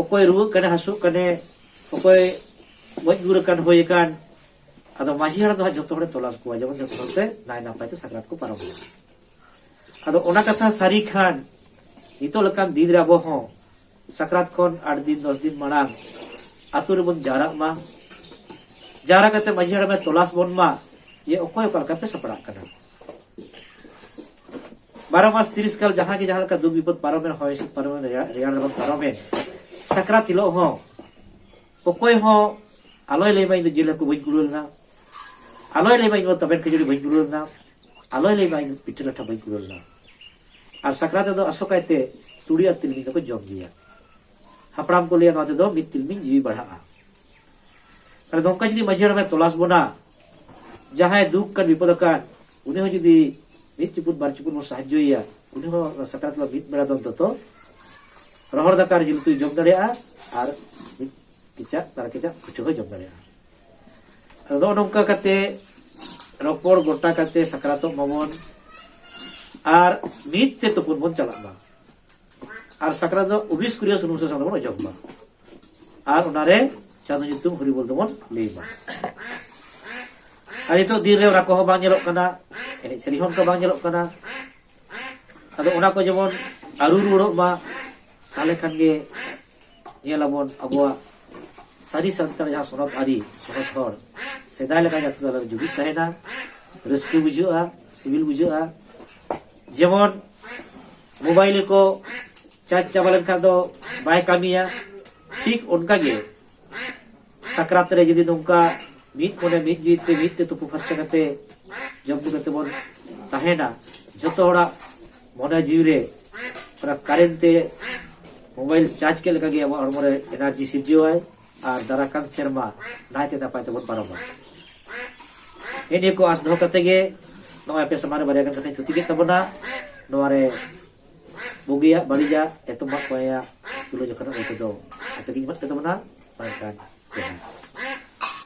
ᱚᱠᱚᱭ ᱨᱩᱣᱟᱹᱜ ᱠᱟᱱᱮ, ᱦᱟᱹᱥᱩᱜ ᱠᱟᱱᱮ, ᱚᱠᱚᱭ ᱜᱚᱡ ᱜᱩᱨ ᱟᱠᱟᱱ, ᱦᱩᱭ ᱟᱠᱟᱱ, ᱟᱫᱚ ᱢᱟᱹᱡᱷᱤ ᱦᱟᱲᱟᱢ ᱫᱚ ᱦᱟᱸᱜ ᱡᱷᱚᱛᱚ ᱦᱚᱲᱮ ᱛᱚᱞᱟᱥ ᱠᱚᱣᱟ, ᱡᱮᱢᱚᱱ ᱡᱷᱚᱛᱚ ᱦᱚᱲᱛᱮ ᱱᱟᱭ ᱱᱟᱯᱟᱭ ᱛᱮ ᱥᱟᱠᱨᱟᱛ ᱠᱚ ᱯᱟᱨᱚᱢᱟ᱾ ᱟᱫᱚ ᱚᱱᱟ ᱠᱟᱛᱷᱟ ᱥᱟᱹᱨᱤ ᱠᱷᱟᱱ, ᱱᱤᱛᱚᱜ ᱞᱮᱠᱟᱱ ᱫᱤᱱ ᱨᱮ ᱟᱵᱚ ᱦᱚᱸ ᱥᱟᱠᱨᱟᱛ ᱠᱷᱚᱱ ᱟᱴ ᱫᱤᱱ ᱫᱚᱥ ᱫᱤᱱ ᱢᱟᱲᱟᱝ ᱟᱛᱳ ᱨᱮᱵᱚᱱ ᱡᱟᱣᱨᱟᱜ ᱢᱟ᱾ ᱡᱟᱣᱨᱟ ᱠᱟᱛᱮ ᱢᱟᱹᱡᱷᱤ ᱦᱟᱲᱟᱢᱮ ᱛᱚᱞᱟᱥ ᱵᱚᱱ ᱢᱟ, ᱡᱮ ᱚᱠᱚᱭ ᱚᱠᱟ ᱞᱮᱠᱟ ᱯᱮ ᱥᱟᱯᱲᱟᱜ ᱠᱟᱱᱟ᱾ ᱵᱟᱨᱚ ᱢᱟᱥ ᱛᱤᱨᱤᱥ ᱠᱟᱞ ᱡᱟᱦᱟᱸ ᱜᱮ ᱡᱟᱦᱟᱸ ᱞᱮᱠᱟ ᱫᱩᱠ ᱵᱤᱯᱚᱫ ᱯᱟᱨᱚᱢᱮᱱ, ᱦᱚᱭ ᱦᱤᱸᱥᱤᱫ ᱯᱟᱨᱚᱢᱮᱱ, ᱨᱮᱭᱟᱲ, ᱨᱮᱭᱟᱲ ᱨᱟᱵᱟᱝ ᱯᱟᱨᱚᱢᱮᱱ, ᱥᱟᱠᱨᱟᱛ ᱦᱤᱞᱳᱜ ᱦᱚᱸ ᱚᱠᱚᱭ ᱦᱚᱸ ᱟᱞᱚᱭ ᱞᱟᱹᱭ ᱢᱟ, "ᱤᱧ ᱫᱚ ᱡᱤᱞ ᱦᱟᱹᱠᱩ ᱵᱟᱹᱧ ᱠᱩᱲᱟᱹᱣ ᱞᱮᱱᱟ", ᱟᱞᱚᱭ ᱞᱟᱹᱭ ᱢᱟ, "ᱤᱧ ᱫᱚ ᱛᱟᱵᱮᱱ ᱠᱷᱟᱹᱡᱟᱹᱲᱤ ᱵᱟᱹᱧ ᱠᱩᱲᱟᱹᱣ ᱞᱮᱱᱟ", ᱟᱞᱚᱭ ᱞᱟᱹᱭ ᱢᱟ, "ᱤᱧ ᱫᱚ ᱯᱤᱴᱷᱟᱹ ᱞᱟᱴᱷᱟ ᱵᱟᱹᱧ ᱠᱩᱲᱟᱹᱣ ᱞᱮᱱᱟ᱾" ᱟᱨ ᱥᱟᱠᱨᱟᱛ ᱨᱮᱫᱚ ᱟᱥᱚᱠᱟᱭᱛᱮ ᱛᱩᱲᱤ ᱟᱨ ᱛᱤᱞᱢᱤᱧ ᱫᱚᱠᱚ ᱡᱚᱢ ᱜᱮᱭᱟ᱾ ᱦᱟᱯᱲᱟᱢ ᱠᱚ ᱞᱟᱹᱭᱟ, ᱱᱚᱣᱟ ᱛᱮᱫᱚ ᱢᱤᱫ ᱛᱤᱞᱢᱤᱧ ᱡᱤᱣᱤ ᱵᱟᱲᱦᱟᱜᱼᱟ᱾ ᱛᱟᱦᱞᱮ ᱱᱚᱝᱠᱟ ᱡᱩᱫᱤ ᱢᱟᱹᱡᱷᱤ ᱦᱟᱲᱟᱢᱮ ᱛᱚᱞᱟᱥ ᱵᱚᱱᱟ, ᱡᱟᱦᱟᱸᱭ ᱫᱩᱠ ᱠᱟᱱ ᱵᱤᱯᱚᱫ ᱟᱠᱟᱱ, ᱩᱱᱤ ᱦᱚᱸ ᱡᱩᱫᱤ ᱢᱤᱫ ᱪᱩᱯᱩᱫ ᱵᱟᱨ ᱪᱩᱯᱩᱫ ᱵᱚᱱ ᱥᱟᱦᱟᱡᱽᱡᱚᱭᱮᱭᱟ, ᱩᱱᱤ ᱦᱚᱸ ᱥᱟᱠᱨᱟᱛ ᱦᱤᱞᱳᱜ ᱢᱤᱫ ᱵᱮᱲᱟ ᱫᱚ ᱚᱱᱛᱚᱛᱚ ᱨᱚᱦᱚᱲ ᱫᱟᱠᱟ ᱟᱨ ᱡᱤᱞ ᱩᱛᱩᱭ ᱡᱚᱢ ᱫᱟᱲᱮᱭᱟᱜᱼᱟ ᱟᱨ ᱢᱤᱫ ᱠᱮᱪᱟᱜ ᱛᱟᱨᱟ ᱠᱮᱪᱟᱜ ᱯᱤᱴᱷᱟᱹ ᱦᱚᱸᱭ ᱡᱚᱢ ᱫᱟᱲᱮᱭᱟᱜᱼᱟ᱾ ᱟᱫᱚ ᱱᱚᱜᱼᱚ ᱱᱚᱝᱠᱟ ᱠᱟᱛᱮ ᱨᱚᱯᱚᱲ ᱜᱚᱴᱟ ᱠᱟᱛᱮ ᱥᱟᱠᱨᱟᱛᱚᱜ ᱢᱟᱵᱚᱱ ᱟᱨ ᱢᱤᱫ ᱛᱮ ᱛᱩᱯᱩᱱ ᱵᱚᱱ ᱪᱟᱞᱟᱜ ᱢᱟ᱾ ᱟᱨ ᱥᱟᱠᱨᱟᱛ ᱫᱚ ᱩᱵᱤᱥ ᱠᱩᱨᱤᱭᱟᱹ ᱥᱩᱱᱩᱢ ᱥᱟᱥᱟᱝ ᱫᱚᱵᱚᱱ ᱚᱡᱚᱜ ᱢᱟ᱾ ᱟᱨ ᱚᱱᱟᱨᱮ ᱪᱟᱸᱫᱚ ᱧᱩᱛᱩᱢ ᱦᱚᱨᱤᱵᱚᱞ ᱫᱚᱵᱚᱱ ᱞᱟᱹᱭ ᱢᱟ᱾ ᱟᱨ ᱱᱤᱛᱚᱜ ᱫᱤᱱ ᱨᱮ ᱚᱱᱟ ᱠᱚᱦᱚᱸ ᱵᱟᱝ ᱧᱮᱞᱚᱜ ᱠᱟᱱᱟ, ᱮᱱᱮᱡ ᱥᱮᱨᱮᱧ ᱦᱚᱸ ᱚᱱᱠᱟ ᱵᱟᱝ ᱧᱮᱞᱚᱜ ᱠᱟᱱᱟ᱾ ᱟᱫᱚ ᱚᱱᱟ ᱠᱚ ᱡᱮᱢᱚᱱ ᱟᱹᱨᱩ ᱨᱩᱣᱟᱹᱲᱚᱜ ᱢᱟ, ᱛᱟᱦᱚᱞᱮ ᱠᱷᱟᱱ ᱜᱮ ᱧᱮᱞ ᱟᱵᱚᱱ ᱟᱵᱚᱣᱟᱜ ᱥᱟᱹᱨᱤ ᱥᱟᱱᱛᱟᱲ ᱡᱟᱦᱟᱸ ᱥᱚᱱᱚᱛ ᱟᱹᱨᱤ, ᱥᱚᱱᱚᱛ ᱦᱚᱲ, ᱥᱮᱫᱟᱭ ᱞᱮᱠᱟ ᱜᱮ ᱟᱹᱛᱩ ᱛᱟᱞᱟᱨᱮ ᱡᱩᱢᱤᱫ ᱛᱟᱦᱮᱱᱟ, ᱨᱟᱹᱥᱠᱟᱹ ᱵᱩᱡᱷᱟᱹᱜᱼᱟ, ᱥᱤᱵᱤᱞ ᱵᱩᱡᱷᱟᱹᱜᱼᱟ᱾ ᱡᱮᱢᱚᱱ ᱢᱳᱵᱟᱭᱤᱞ ᱠᱚ ᱪᱟᱨᱡᱽ ᱪᱟᱵᱟ ᱞᱮᱱᱠᱷᱟᱱ ᱫᱚ ᱵᱟᱭ ᱠᱟᱹᱢᱤᱭᱟ, ᱴᱷᱤᱠ ᱚᱱᱠᱟ ᱜᱮ ᱥᱟᱠᱨᱟᱛ ᱨᱮ ᱡᱩᱫᱤ ᱱᱚᱝᱠᱟ ᱢᱤᱫ ᱢᱚᱱᱮ ᱢᱤᱫ ᱡᱤᱣᱤ ᱛᱮ ᱢᱤᱫ ᱛᱮ ᱛᱩᱯᱩ ᱯᱷᱟᱨᱪᱟ ᱠᱟᱛᱮ ᱡᱚᱢ ᱧᱩ ᱠᱟᱛᱮ ᱵᱚᱱ ᱛᱟᱦᱮᱱᱟ, ᱡᱚᱛᱚ ᱦᱚᱲᱟᱜ ᱢᱚᱱᱮ ᱡᱤᱣᱤ ᱨᱮ ᱚᱱᱟ ᱠᱟᱨᱮᱱᱴ ᱛᱮ ᱢᱳᱵᱟᱭᱤᱞ ᱪᱟᱨᱡᱽ ᱠᱮᱫ ᱞᱮᱠᱟ ᱜᱮ ᱟᱵᱚᱣᱟᱜ ᱦᱚᱲᱢᱚ ᱨᱮ ᱮᱱᱟᱨᱡᱤ ᱥᱤᱨᱡᱟᱹᱣᱟᱭ ᱟᱨ ᱫᱟᱨᱟᱭ ᱠᱟᱱ ᱥᱮᱨᱢᱟ ᱱᱟᱭᱛᱮ ᱱᱟᱯᱟᱭ ᱛᱮᱵᱚᱱ ᱯᱟᱨᱚᱢᱟ᱾ ᱱᱤᱭᱟᱹ ᱠᱚ ᱟᱸᱥ ᱫᱚᱦᱚ ᱠᱟᱛᱮ ᱜᱮ ᱱᱚᱜᱼᱚᱭ ᱟᱯᱮ ᱥᱟᱢᱟᱝ ᱨᱮ ᱵᱟᱨᱭᱟ ᱜᱟᱱ ᱠᱟᱛᱷᱟᱧ ᱛᱷᱩᱛᱤ ᱠᱮᱫ ᱛᱟᱵᱚᱱᱟ᱾ ᱱᱚᱣᱟ ᱨᱮ ᱵᱩᱜᱤᱭᱟᱜ ᱵᱟᱹᱲᱤᱡᱟᱜ ᱮᱛᱚᱢᱟᱜ ᱠᱚᱭᱟᱜ ᱛᱩᱞᱟᱹ ᱡᱚᱠᱷᱟ ᱨᱮᱱᱟᱜ ᱫᱟᱭᱤᱛᱛᱚ ᱫᱚ ᱟᱯᱮ ᱜᱮᱧ ᱮᱢᱟᱫ ᱯᱮ ᱛᱟᱵᱚᱱᱟ᱾ ᱢᱮᱱᱠᱷᱟᱱ ᱡᱚᱦᱟᱨ᱾